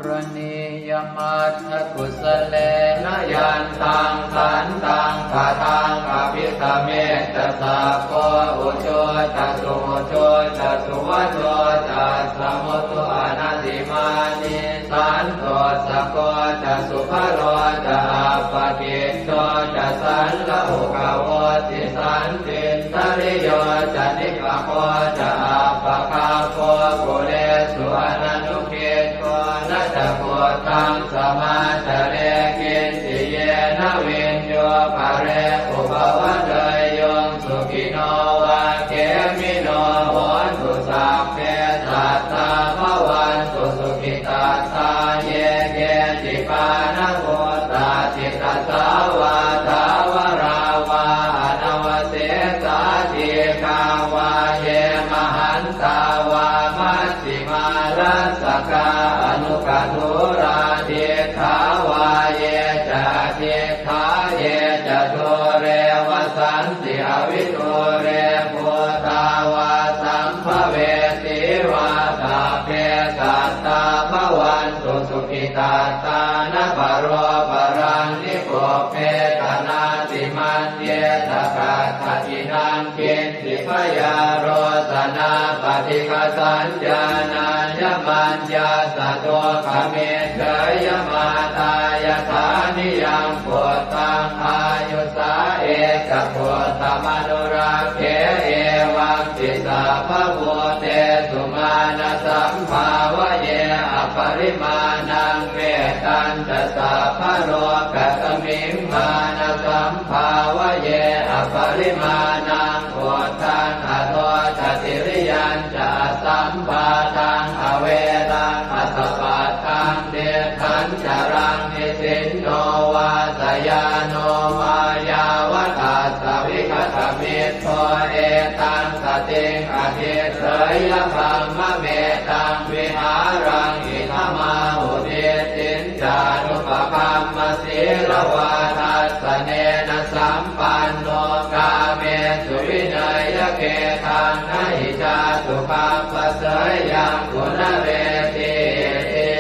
Karaṇīyamatthakusalena yantaṃ santaṃ padaṃ abhisamecca sakko ujū ca suhujū ca suvaco cassa mudu anatimānī santussako ca subharo ca appakicco ca sallahukavutti santindriyo ca nipako ca appagabbho kulesu ananu giddho. Na ca khuddaṃ samācare kiñci yena viññū pare upavadeyyuṃ. Sukhino vā khemino hontu sabbe sattā bhavantu sukhitattā. Ye keci pāṇabhūtatthi tasā vā thāvarā vā anavasesā dīghā vā ye mahantā vā maj jhimā rassakā aṇukathūlā diṭṭhā vā ye ca adiṭṭhā ye ca dūre vasanti avidūre bhūtā vā sambhavesī vā sabbe sattā bhavantu sukhitattā. Na paro paraṃ nikubbetha nātimaññetha katthaci naṃ kiñ ci byārosanā paṭighasaññā nāññamaññassa dukkhamiccheyya. Mātā yathā niyaṃ puttaṃ āyusā ekaputtamanurakkhe evampi sabbabhūtesu mānasambhāvaye aparimāṇaṃ. Mettañca sabbalokasmiṃ mānasambhāvaye aparimāṇaṃ uddhaṃ adho ca tiriyañca asambādhaṃ averaṃ asapattaṃ. Tiṭṭhañcaraṃ nisinno vā sayāno vā yāvatassa vigatamiddho etaṃ satiṃ adhiṭṭheyya brahmametaṃ vihāraṃ idhamāhu. Diṭṭhiñ ca anupagamma sīlavā dassanena sampanno kāmesu vineyya gedhaṃ na hi jātu gabbhaseyyaṃ punaretīti.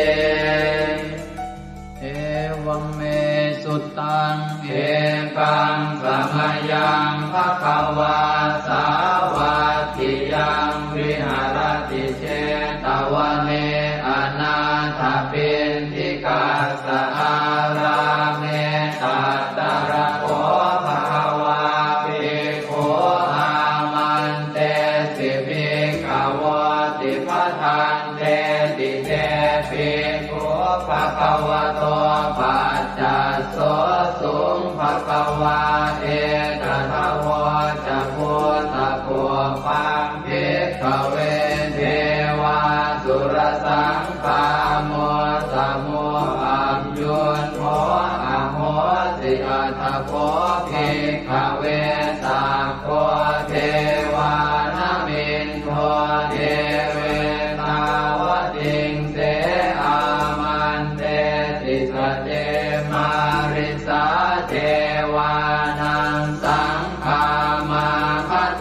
Evaṃ me sutaṃ. Ekaṃ samayaṃ bhagavā sāvatthiyaṃ viharati jetavane anāthapiṇḍikassa ārāme. Tatra kho bhagavā bhikkhū āmantesi bhikkhavoti. Bhadanteti te bhikkhū bhagavato paccassosuṃ. Bhagavā etadavoca. Bhūtapubbaṃ bhikkhave devāsurasaṅ gāmo samūhayuṃ kho ahosi. Atha kho bhikkhave sakko devānamindo devetāvatiṃse āmantesi. Sace mārisā devānaṃ saṅ gāmāgatānaṃ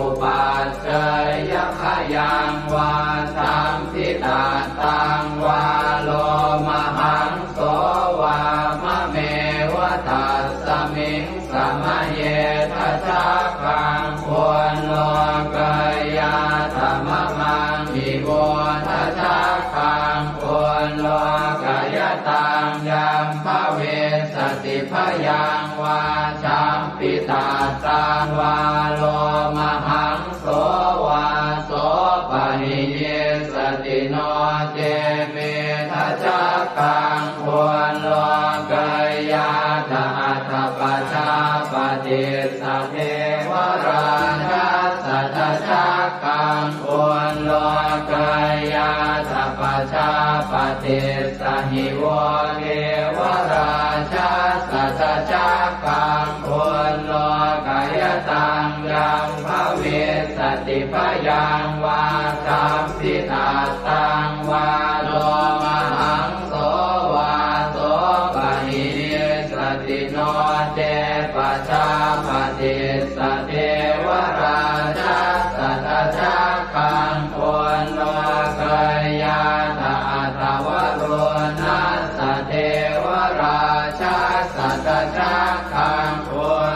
upajjeyya, khayaṃ vā dambhitattaṃ vā lomahaṃso vā mameva tassa Miṃ samaye dajaggaṃ ullokayātha mamaṃ ivo dajaggaṃ ullokayataṃ yaṃ bhavissati bhayaṃ vā champittattaṃ vā lomahaṃso vā sopahiyissati no ce me dajaggaṃ ullokayātha atha pajāpatissa devarājassa dajaggaṃ ullokayātha pajāpatissa hi vo devarājassa dajaggaṃ ullokayataṃ yaṃ bhavissati bhayaṃ vā champittattaṃ vā lomahaṃso vā sopahiyissati no ce pajāpatissa devarājassa dajaggaṃ ullokayātha atha varuṇassa devarājassa dajaggaṃ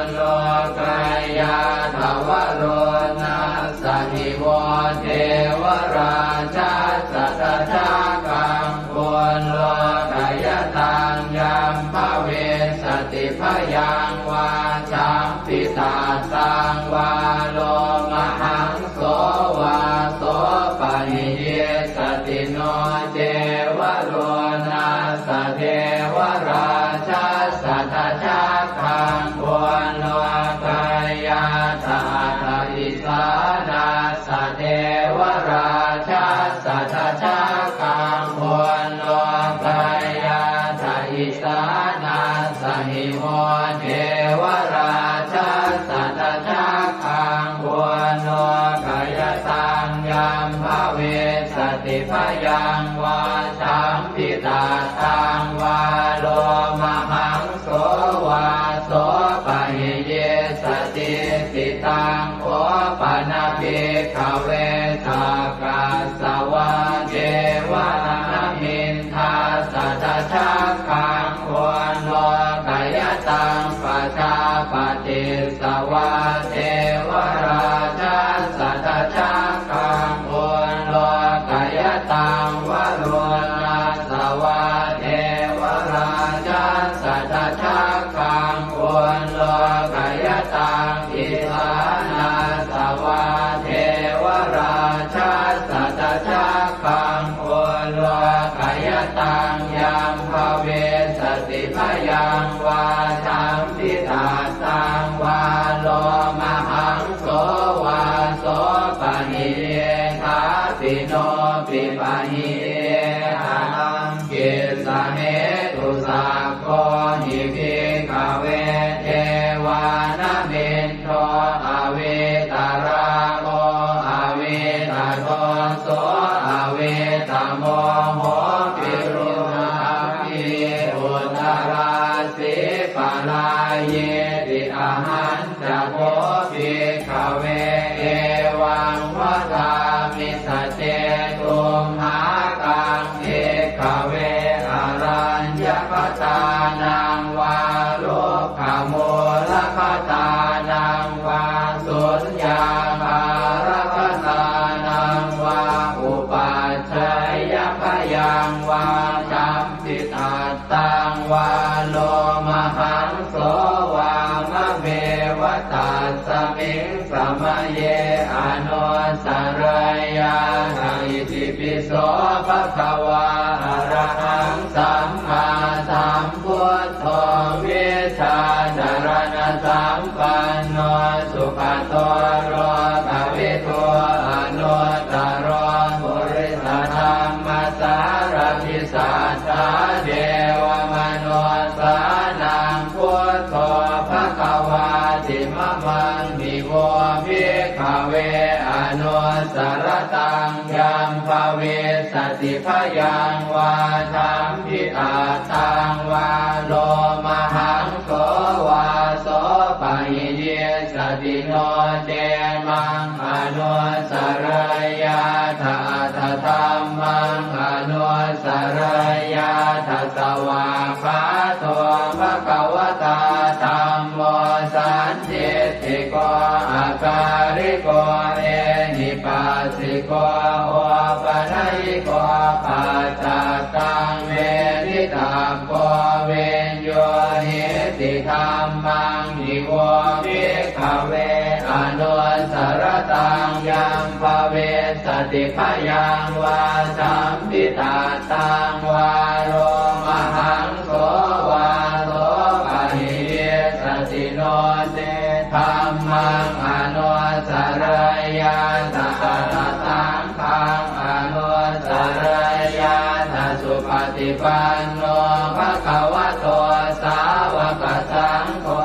ullokayātha varuṇassa hi vo devarājassa dajaggaṃ ullokayataṃ yaṃ bhavissati bhayaṃ vā champittattaṃ vā lomahaṃso vā sopahiyissati no ce varuṇassa devarājassa dajaggaṃ ullokayātha atha isānassa devarājassa dajaggaṃ ullokayātha isānassa hi vo devarājassa dajaggaṃ ullokayataṃ yaṃ bhavissati bhayaṃ vā champittattaṃ vā lomahaṃso vā sopahiyissati. Taṃ kho pana bhikkhave sakkas savā devanāmiṃ dassa dajaggaṃ ullokayataṃ pajāpatissa vā devarājassa dajaggaṃ ullokayataṃ varuṇassa vā devarājassa dajaggaṃ ullokayataṃ isānassa vā devarājassa dajaggaṃ ullokayataṃ yaṃ bhavissati bhayaṃ vā champittattaṃ vā lomahaṃso vā sopahiyye thāpi no pipahiye haraṃ. Kissa hetu sakko hi bhikkhave devānamindo avītarāgo avītadoso avītamoho virūḷhakī uttarāsī parāyīti. Ahañ ca kho bhikkhave evaṃ vadāmi: sace tumhākaṃ bhikkhave araññakatānaṃ vā rukkhamūlakatānaṃ vā suññāgārakatānaṃ vā upajjhāyabhayaṃ vā champittattaṃ vā lomahaṃso vā mameva tasmiṃ samaye anussarayyātha. Itipi so bhagavā arahaṃ sammāsambuddho vijjācaraṇasampanno sugato lokavidū anuttaro purisadammasārathi satthā devamanussānaṃ buddho bhagavāti. Mamaṃ hi vo bhikkhave anussarattaṃ yaṃ bhavissati bhayaṃ vā champittattaṃ vā lomahaṃso vā sopahiyissati no ce maṃ anussarayyātha atha dhammaṃ anussarayyātha. Svākkhāto bhagavatā dham sandiṭṭhiko akāliko ehipassiko opanayiko paccattaṃ veditabbo viññūhīti. Dhammaṃ hi vo bhikkhave anussaratāṃ yaṃ bhavissati bhayaṃ vā sampittattaṃ vā lomahaṃ so vā so pahīyissati no ce dhammaṃ anussarayyātha atha saṅghaṃ anussarayyātha. Supaṭipanno bhagavato sāvakasaṅgho,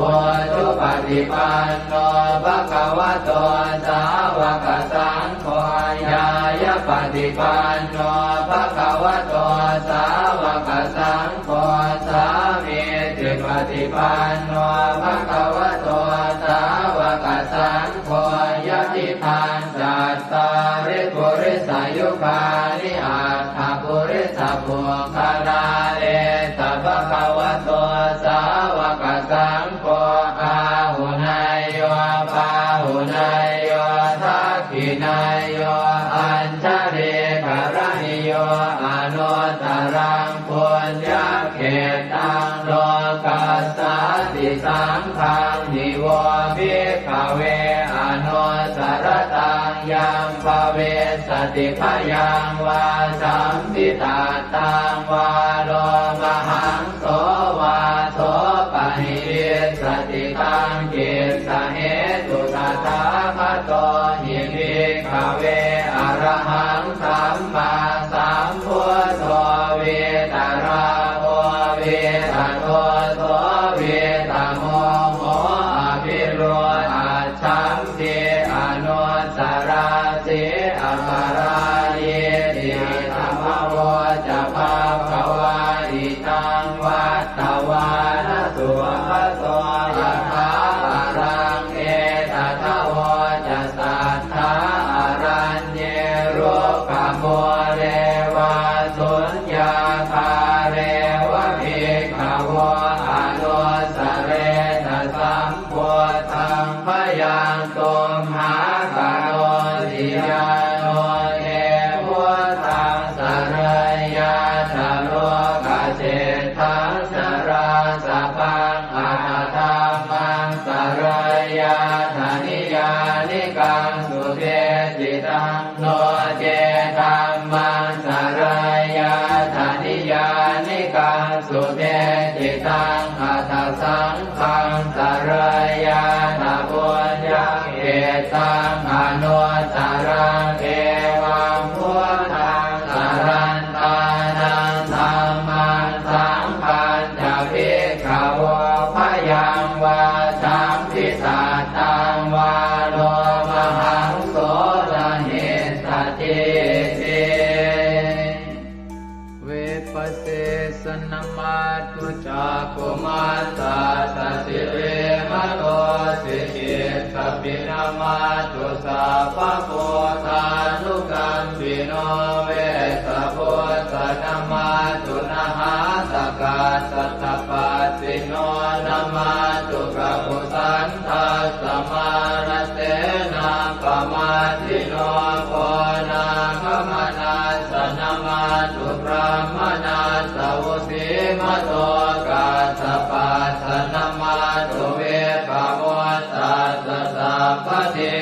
ujupaṭipanno bhagavato sāvakasaṅgho, ñāyapaṭipanno bhagavato sāvakasaṅgho, sāmīcipaṭipanno bhagavato sāvakasaṅgho, yadidaṃ cattāri purisayugāni aṭṭha purisapuggalā, esa bhagavato sāvakasaṅgho, āhuneyyo pāhuneyyo dakkhiṇeyyo añjalikaraṇīyo anuttaraṃ puññakkhettaṃ lokassāti. Saṅghaṃ hi vo bhikkhave anussaratāṃ yaṃ bhavissati bhayaṃ vā sampittattaṃ vā lomahaṃ so vā so pahīyissati. Taṃ kissa hetu tathāgato hi bhikkhave arahaṃ sammāsambuddho vītarāgo vītadoso vītamoho abhirūḷhaccham ti anussarati aparājīti. Idamavoca bhagavā. Idaṃ vattavāna sugato yathābalaṃ etadavoca satthā araññe rukkhamūle vā suññāgāre va bhikkhavo anussaretha sam buddhaṃ bhayaṃ tumhākarosi. Yāno te buddhaṃ sarayyātha lokaseṭṭhaṃ narāsabhaṃ atha dhammaṃ sarayyātha niyyānikaṃ sudesitaṃ, no ce dhammaṃ sarayyātha niyyānikaṃ sudesitaṃ, atha saṅghaṃ sarayyātha puññakkhettaṃ anuttaraṃ. Evaṃ buddhaṃ sarantānaṃ dhammaṃ saṅghañca bhikkhavo bhayaṃ vā sampittattaṃ vā lomahaṃso na hessatīti. Vipassissa namatthu cakkhumantassa sirīmato, sikhīssapi namatthu sabbabuddhānukampino, vessabhussa namatthu nhātakassa tapassino, namatthu kakusandhassa mārasenappamaddino, konāgamanassa namatthu brāhmaṇassa vusīmato, kassapassa namatthu vippamuttassa sabbadhi,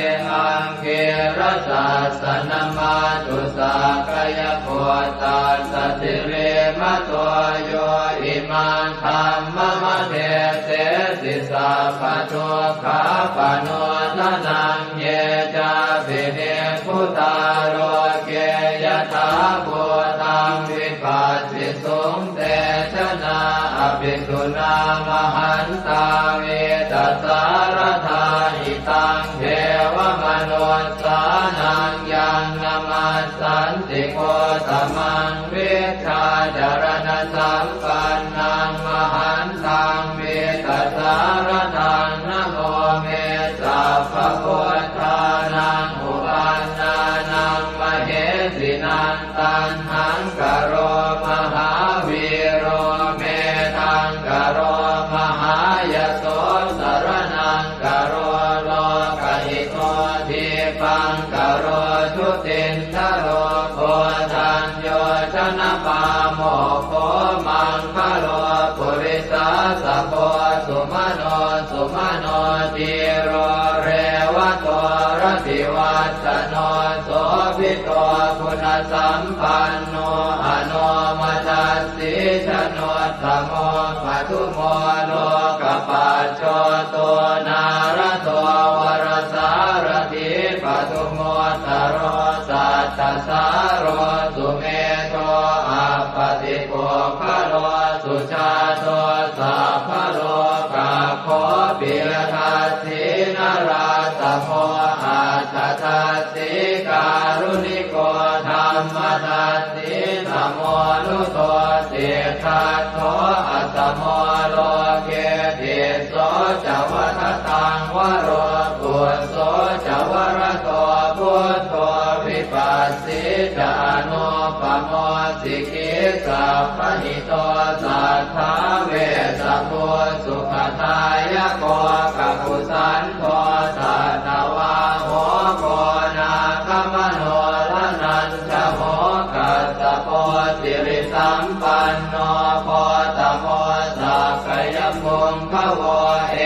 aṅgīrasassa namatthu sakyaputtassa sirīmato, yo imaṃ dhammamādesesi sabbadukkhāpanūdanaṃ. Ye cāpi nibbu tā loke yathābhūtaṃ vipassisuṃ, te janā apisuṇā mahantā vītasāradā. Idaṃ devamanussānaṃ yaṃ namassanti Gotamaṃ, vijjācaraṇasampannaṃ mahantaṃ vītasāradaṃ. Namo me sabbabuddhānaṃ uppannānaṃ mahesinaṃ, taṇhaṅkaro mahāvīro medhaṅkaro mahāyaso, sumano dhīro revato rativassano sobhito guṇasampanno anomadassī januttamo padumo lokapajjoto nārado varasārathī padumu ttaro sattasāro sumedho appatipuggalo sujāto sabbalokaggo piyadassī narāsabho atthadassī kāruṇiko dhammadassī tamonudo siddhattho asamo loke tisso ca vadataṃ varo phusso ca varato buddho vipassī ca anūpamo sikhī sabbahito satthā vessabhū sukhadāyako kakusandho satthavāho koṇāgamano dhananjavo kassapo sirisampanno gotamo sakyapuṅgavo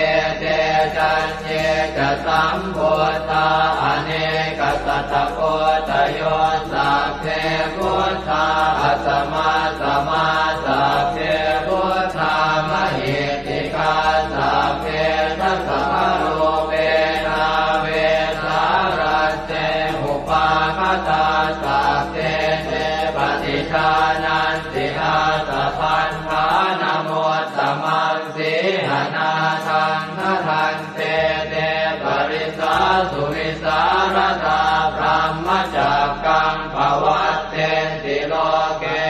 ete caññe ca sambuddhā anekasatakoṭayo sabbe buddhā asamasamā sabbe buddhā mahiddhikā sabbe dasabalūpena vesālatte upagatā sabbe te paṭijānanti ātappamāṇamuttamaṃ sīhanatthaṃ khattante te parisā suvisālatā brahmacakkaṃ pavattenti loke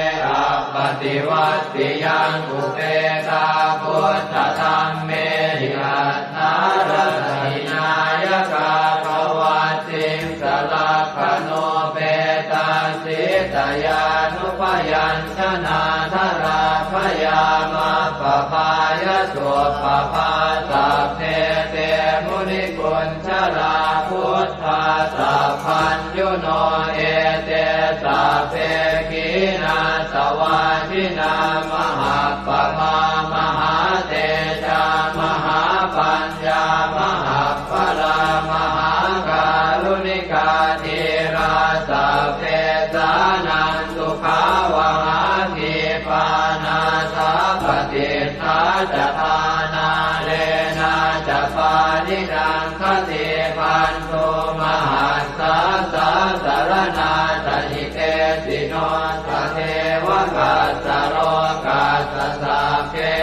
appaṭivattiyaṃ upekkkhā buddhadhammehi atthaladdhināyakā pavatthiṃsa lakkhaṇopetasītyānubyañ janādharā bhayā maggapāya suppabhā sabbe te munikuñjarā buddhā sabbaññuno ete sabbe khīṇāsavā jinā mahappamā mahātejā mahāpañ ñā mahapphalā mahākāruṇikā dhīrā sabbesānaṃ sukhāvahā khīpā nāthapaṭiṭṭhā ca ṭhānā leṇā ca pāṇinaṃ khaṭibantho mahassā sāsaraṇā ca hitesino tatheva kassa lokassa sabbe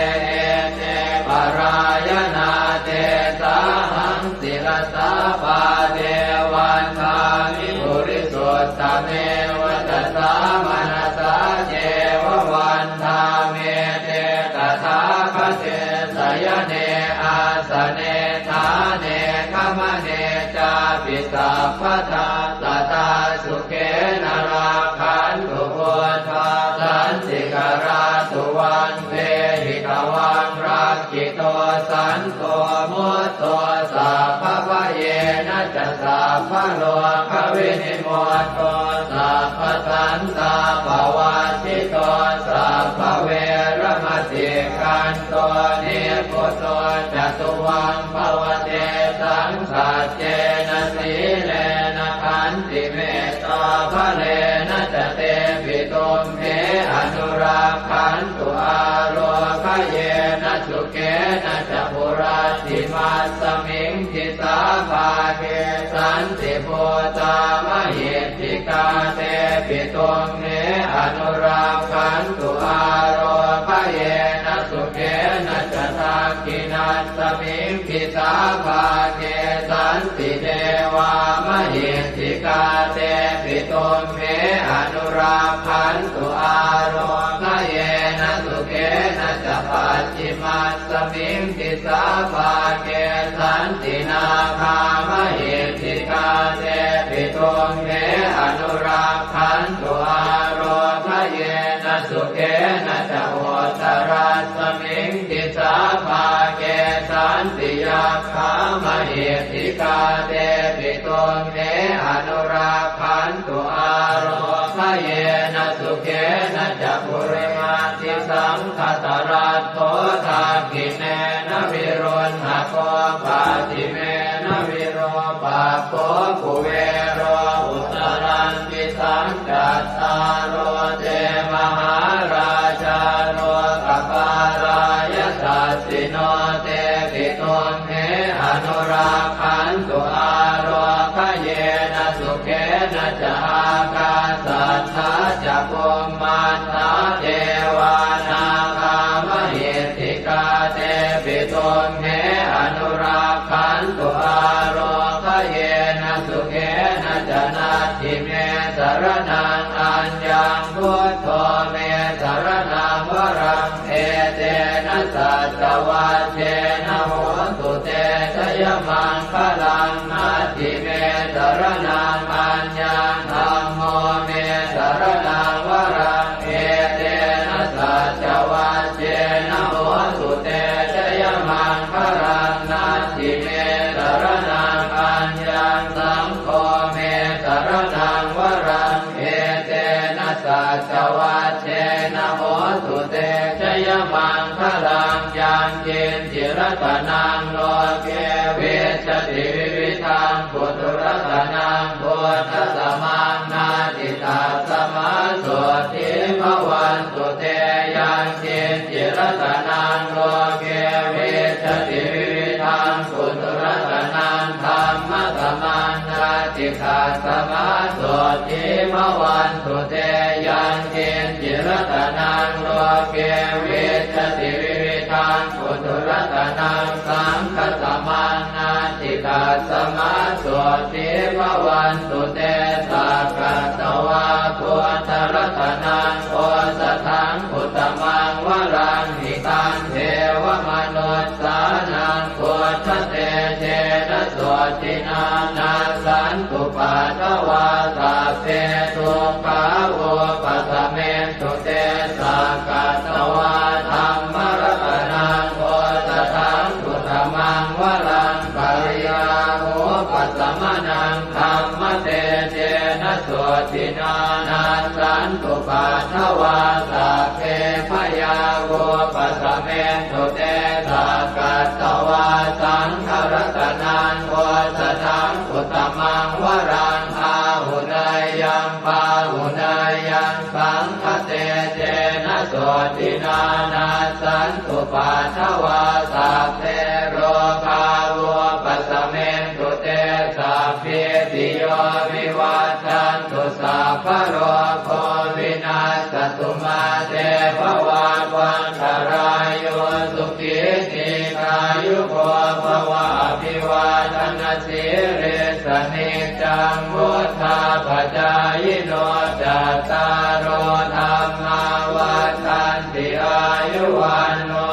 ete parāyanā tesāhaṃ sirasā pāde vandāmi purisuttame vacasā manasā ceva vandāmete tathāgate sayane āsane ṭhāne gamane cāpi sabbadā sadā sukhena rakkhantu buddhā santikarā tuvaṃ dehi tvaṃ rakkhito santo mutto sabbabhayena ca sabbarogavinimutto sabbasantāpavajjito sabbaveramatikkanto nibbuto ca tuvaṃ bhava tesaṃ saccena sīlena khantimettābalena ca tepi tumhe anurakkhantu ārogyena sukhena ca hurattimasmiṃ disābhāge santibhūtā mahiddhikā tepi tumhe anurakkhantu ārogyena sukhena ca dakkhiṇasmiṃ disābhāge santidevā mahiddhikā tepi tumhe anurakkhantu ārogyena sukhena ca pacchimasmiṃ disābhāge santi nāgā mahiddhikā tepi tumhe anurakkhantu ārogyena sukhena ca uttarasmiṃ disābhāge santi yakkhā mahiddhikā tepi tumhe anurakkhantu ārogyena yena sukhena ca purimaṃ disaṃ dhataraṭṭho dakkhiṇena viruḷhako pacchimena virūpakkho kuvero uttaraṃ disaṃ. Cattāro te mahārājā lokapālā yasassino te pitumhe anurakkhantu ālokayena sukhena ca. Ākāsaṭṭhā ca bhummaṭṭhā devā nāgā mahiddhikā te pitumhe anurakkhantu ālokayena sukhena ca. Natthi me saraṇaṃ aññaṃ, buddho me saraṇaṃ varaṃ, etena saccavajjena hotu te jayamaṅgalaṃ. Natthi me saraṇaṃ aññaṃ, dhammo me saraṇaṃ varaṃ, etena saccavajjena hotu te jayamaṅgalaṃ. Natthi me saraṇaṃ aññaṃ, saṅgho me saraṇaṃ varaṃ, etena saccavajjena hotu te jayamaṅgalaṃ. Yaṅkiñci ratanaṃ loke vijjati vividhaṃ puthu, ratanaṃ buddhasamaṃ natthi, tasmā sotthī bhavantu te. Yaṅkiñci ratanaṃ loke vijjati vividhaṃ puthu, ratanaṃ dhammasamaṃ natthi, tasmā sotthī bhavantu te. Yaṅkiñci ratanaṃ loke vijjati vividhaṃ puthu, ratanaṃ saṅghasamaṃ natthi, tasmā sotthī bhavantu te. Sakkatvā buddharatanaṃ osathaṃ uttamaṃ varaṃ, hitaṃ devamanussānaṃ buddhatejena sotthinā, nassantupaddavā sabbe dukkhā vūpasamentu te. Sakkatvā dhammaratanaṃ osathaṃ uttamaṃ varaṃ, pariḷāhūpasamanaṃ dhammatejena sotthinā, nassantupaddavā sabbe bhayā vūpasamentu te. Sakkatvā saṅgharatanaṃ osathaṃ uttamaṃ varaṃ, āhuneyyaṃ pāhuneyyaṃ saṅghatejena sotthinā, nassantupaddavā sabbe rogā vūpasamentu te. Sabbītiyo vivajjantu, sabbarogo vinassatu, mā te bhavatvantarāyo, sukhī dīghāyuko bhava. Abhivādanasīlissa niccaṃ vuḍḍhāpacāyino, cattāro dhammā vaḍḍhanti, āyu vaṇṇo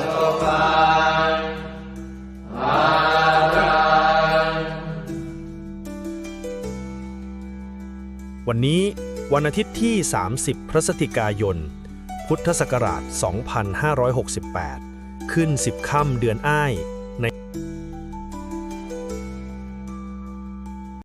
sukhaṃ balaṃ. วันนี้วันอาทิตย์ที่ สามสิบ พฤศจิกายน พุทธศักราช สองพันห้าร้อยหกสิบแปด ขึ้น สิบ ค่ำเดือนอ้าย ใน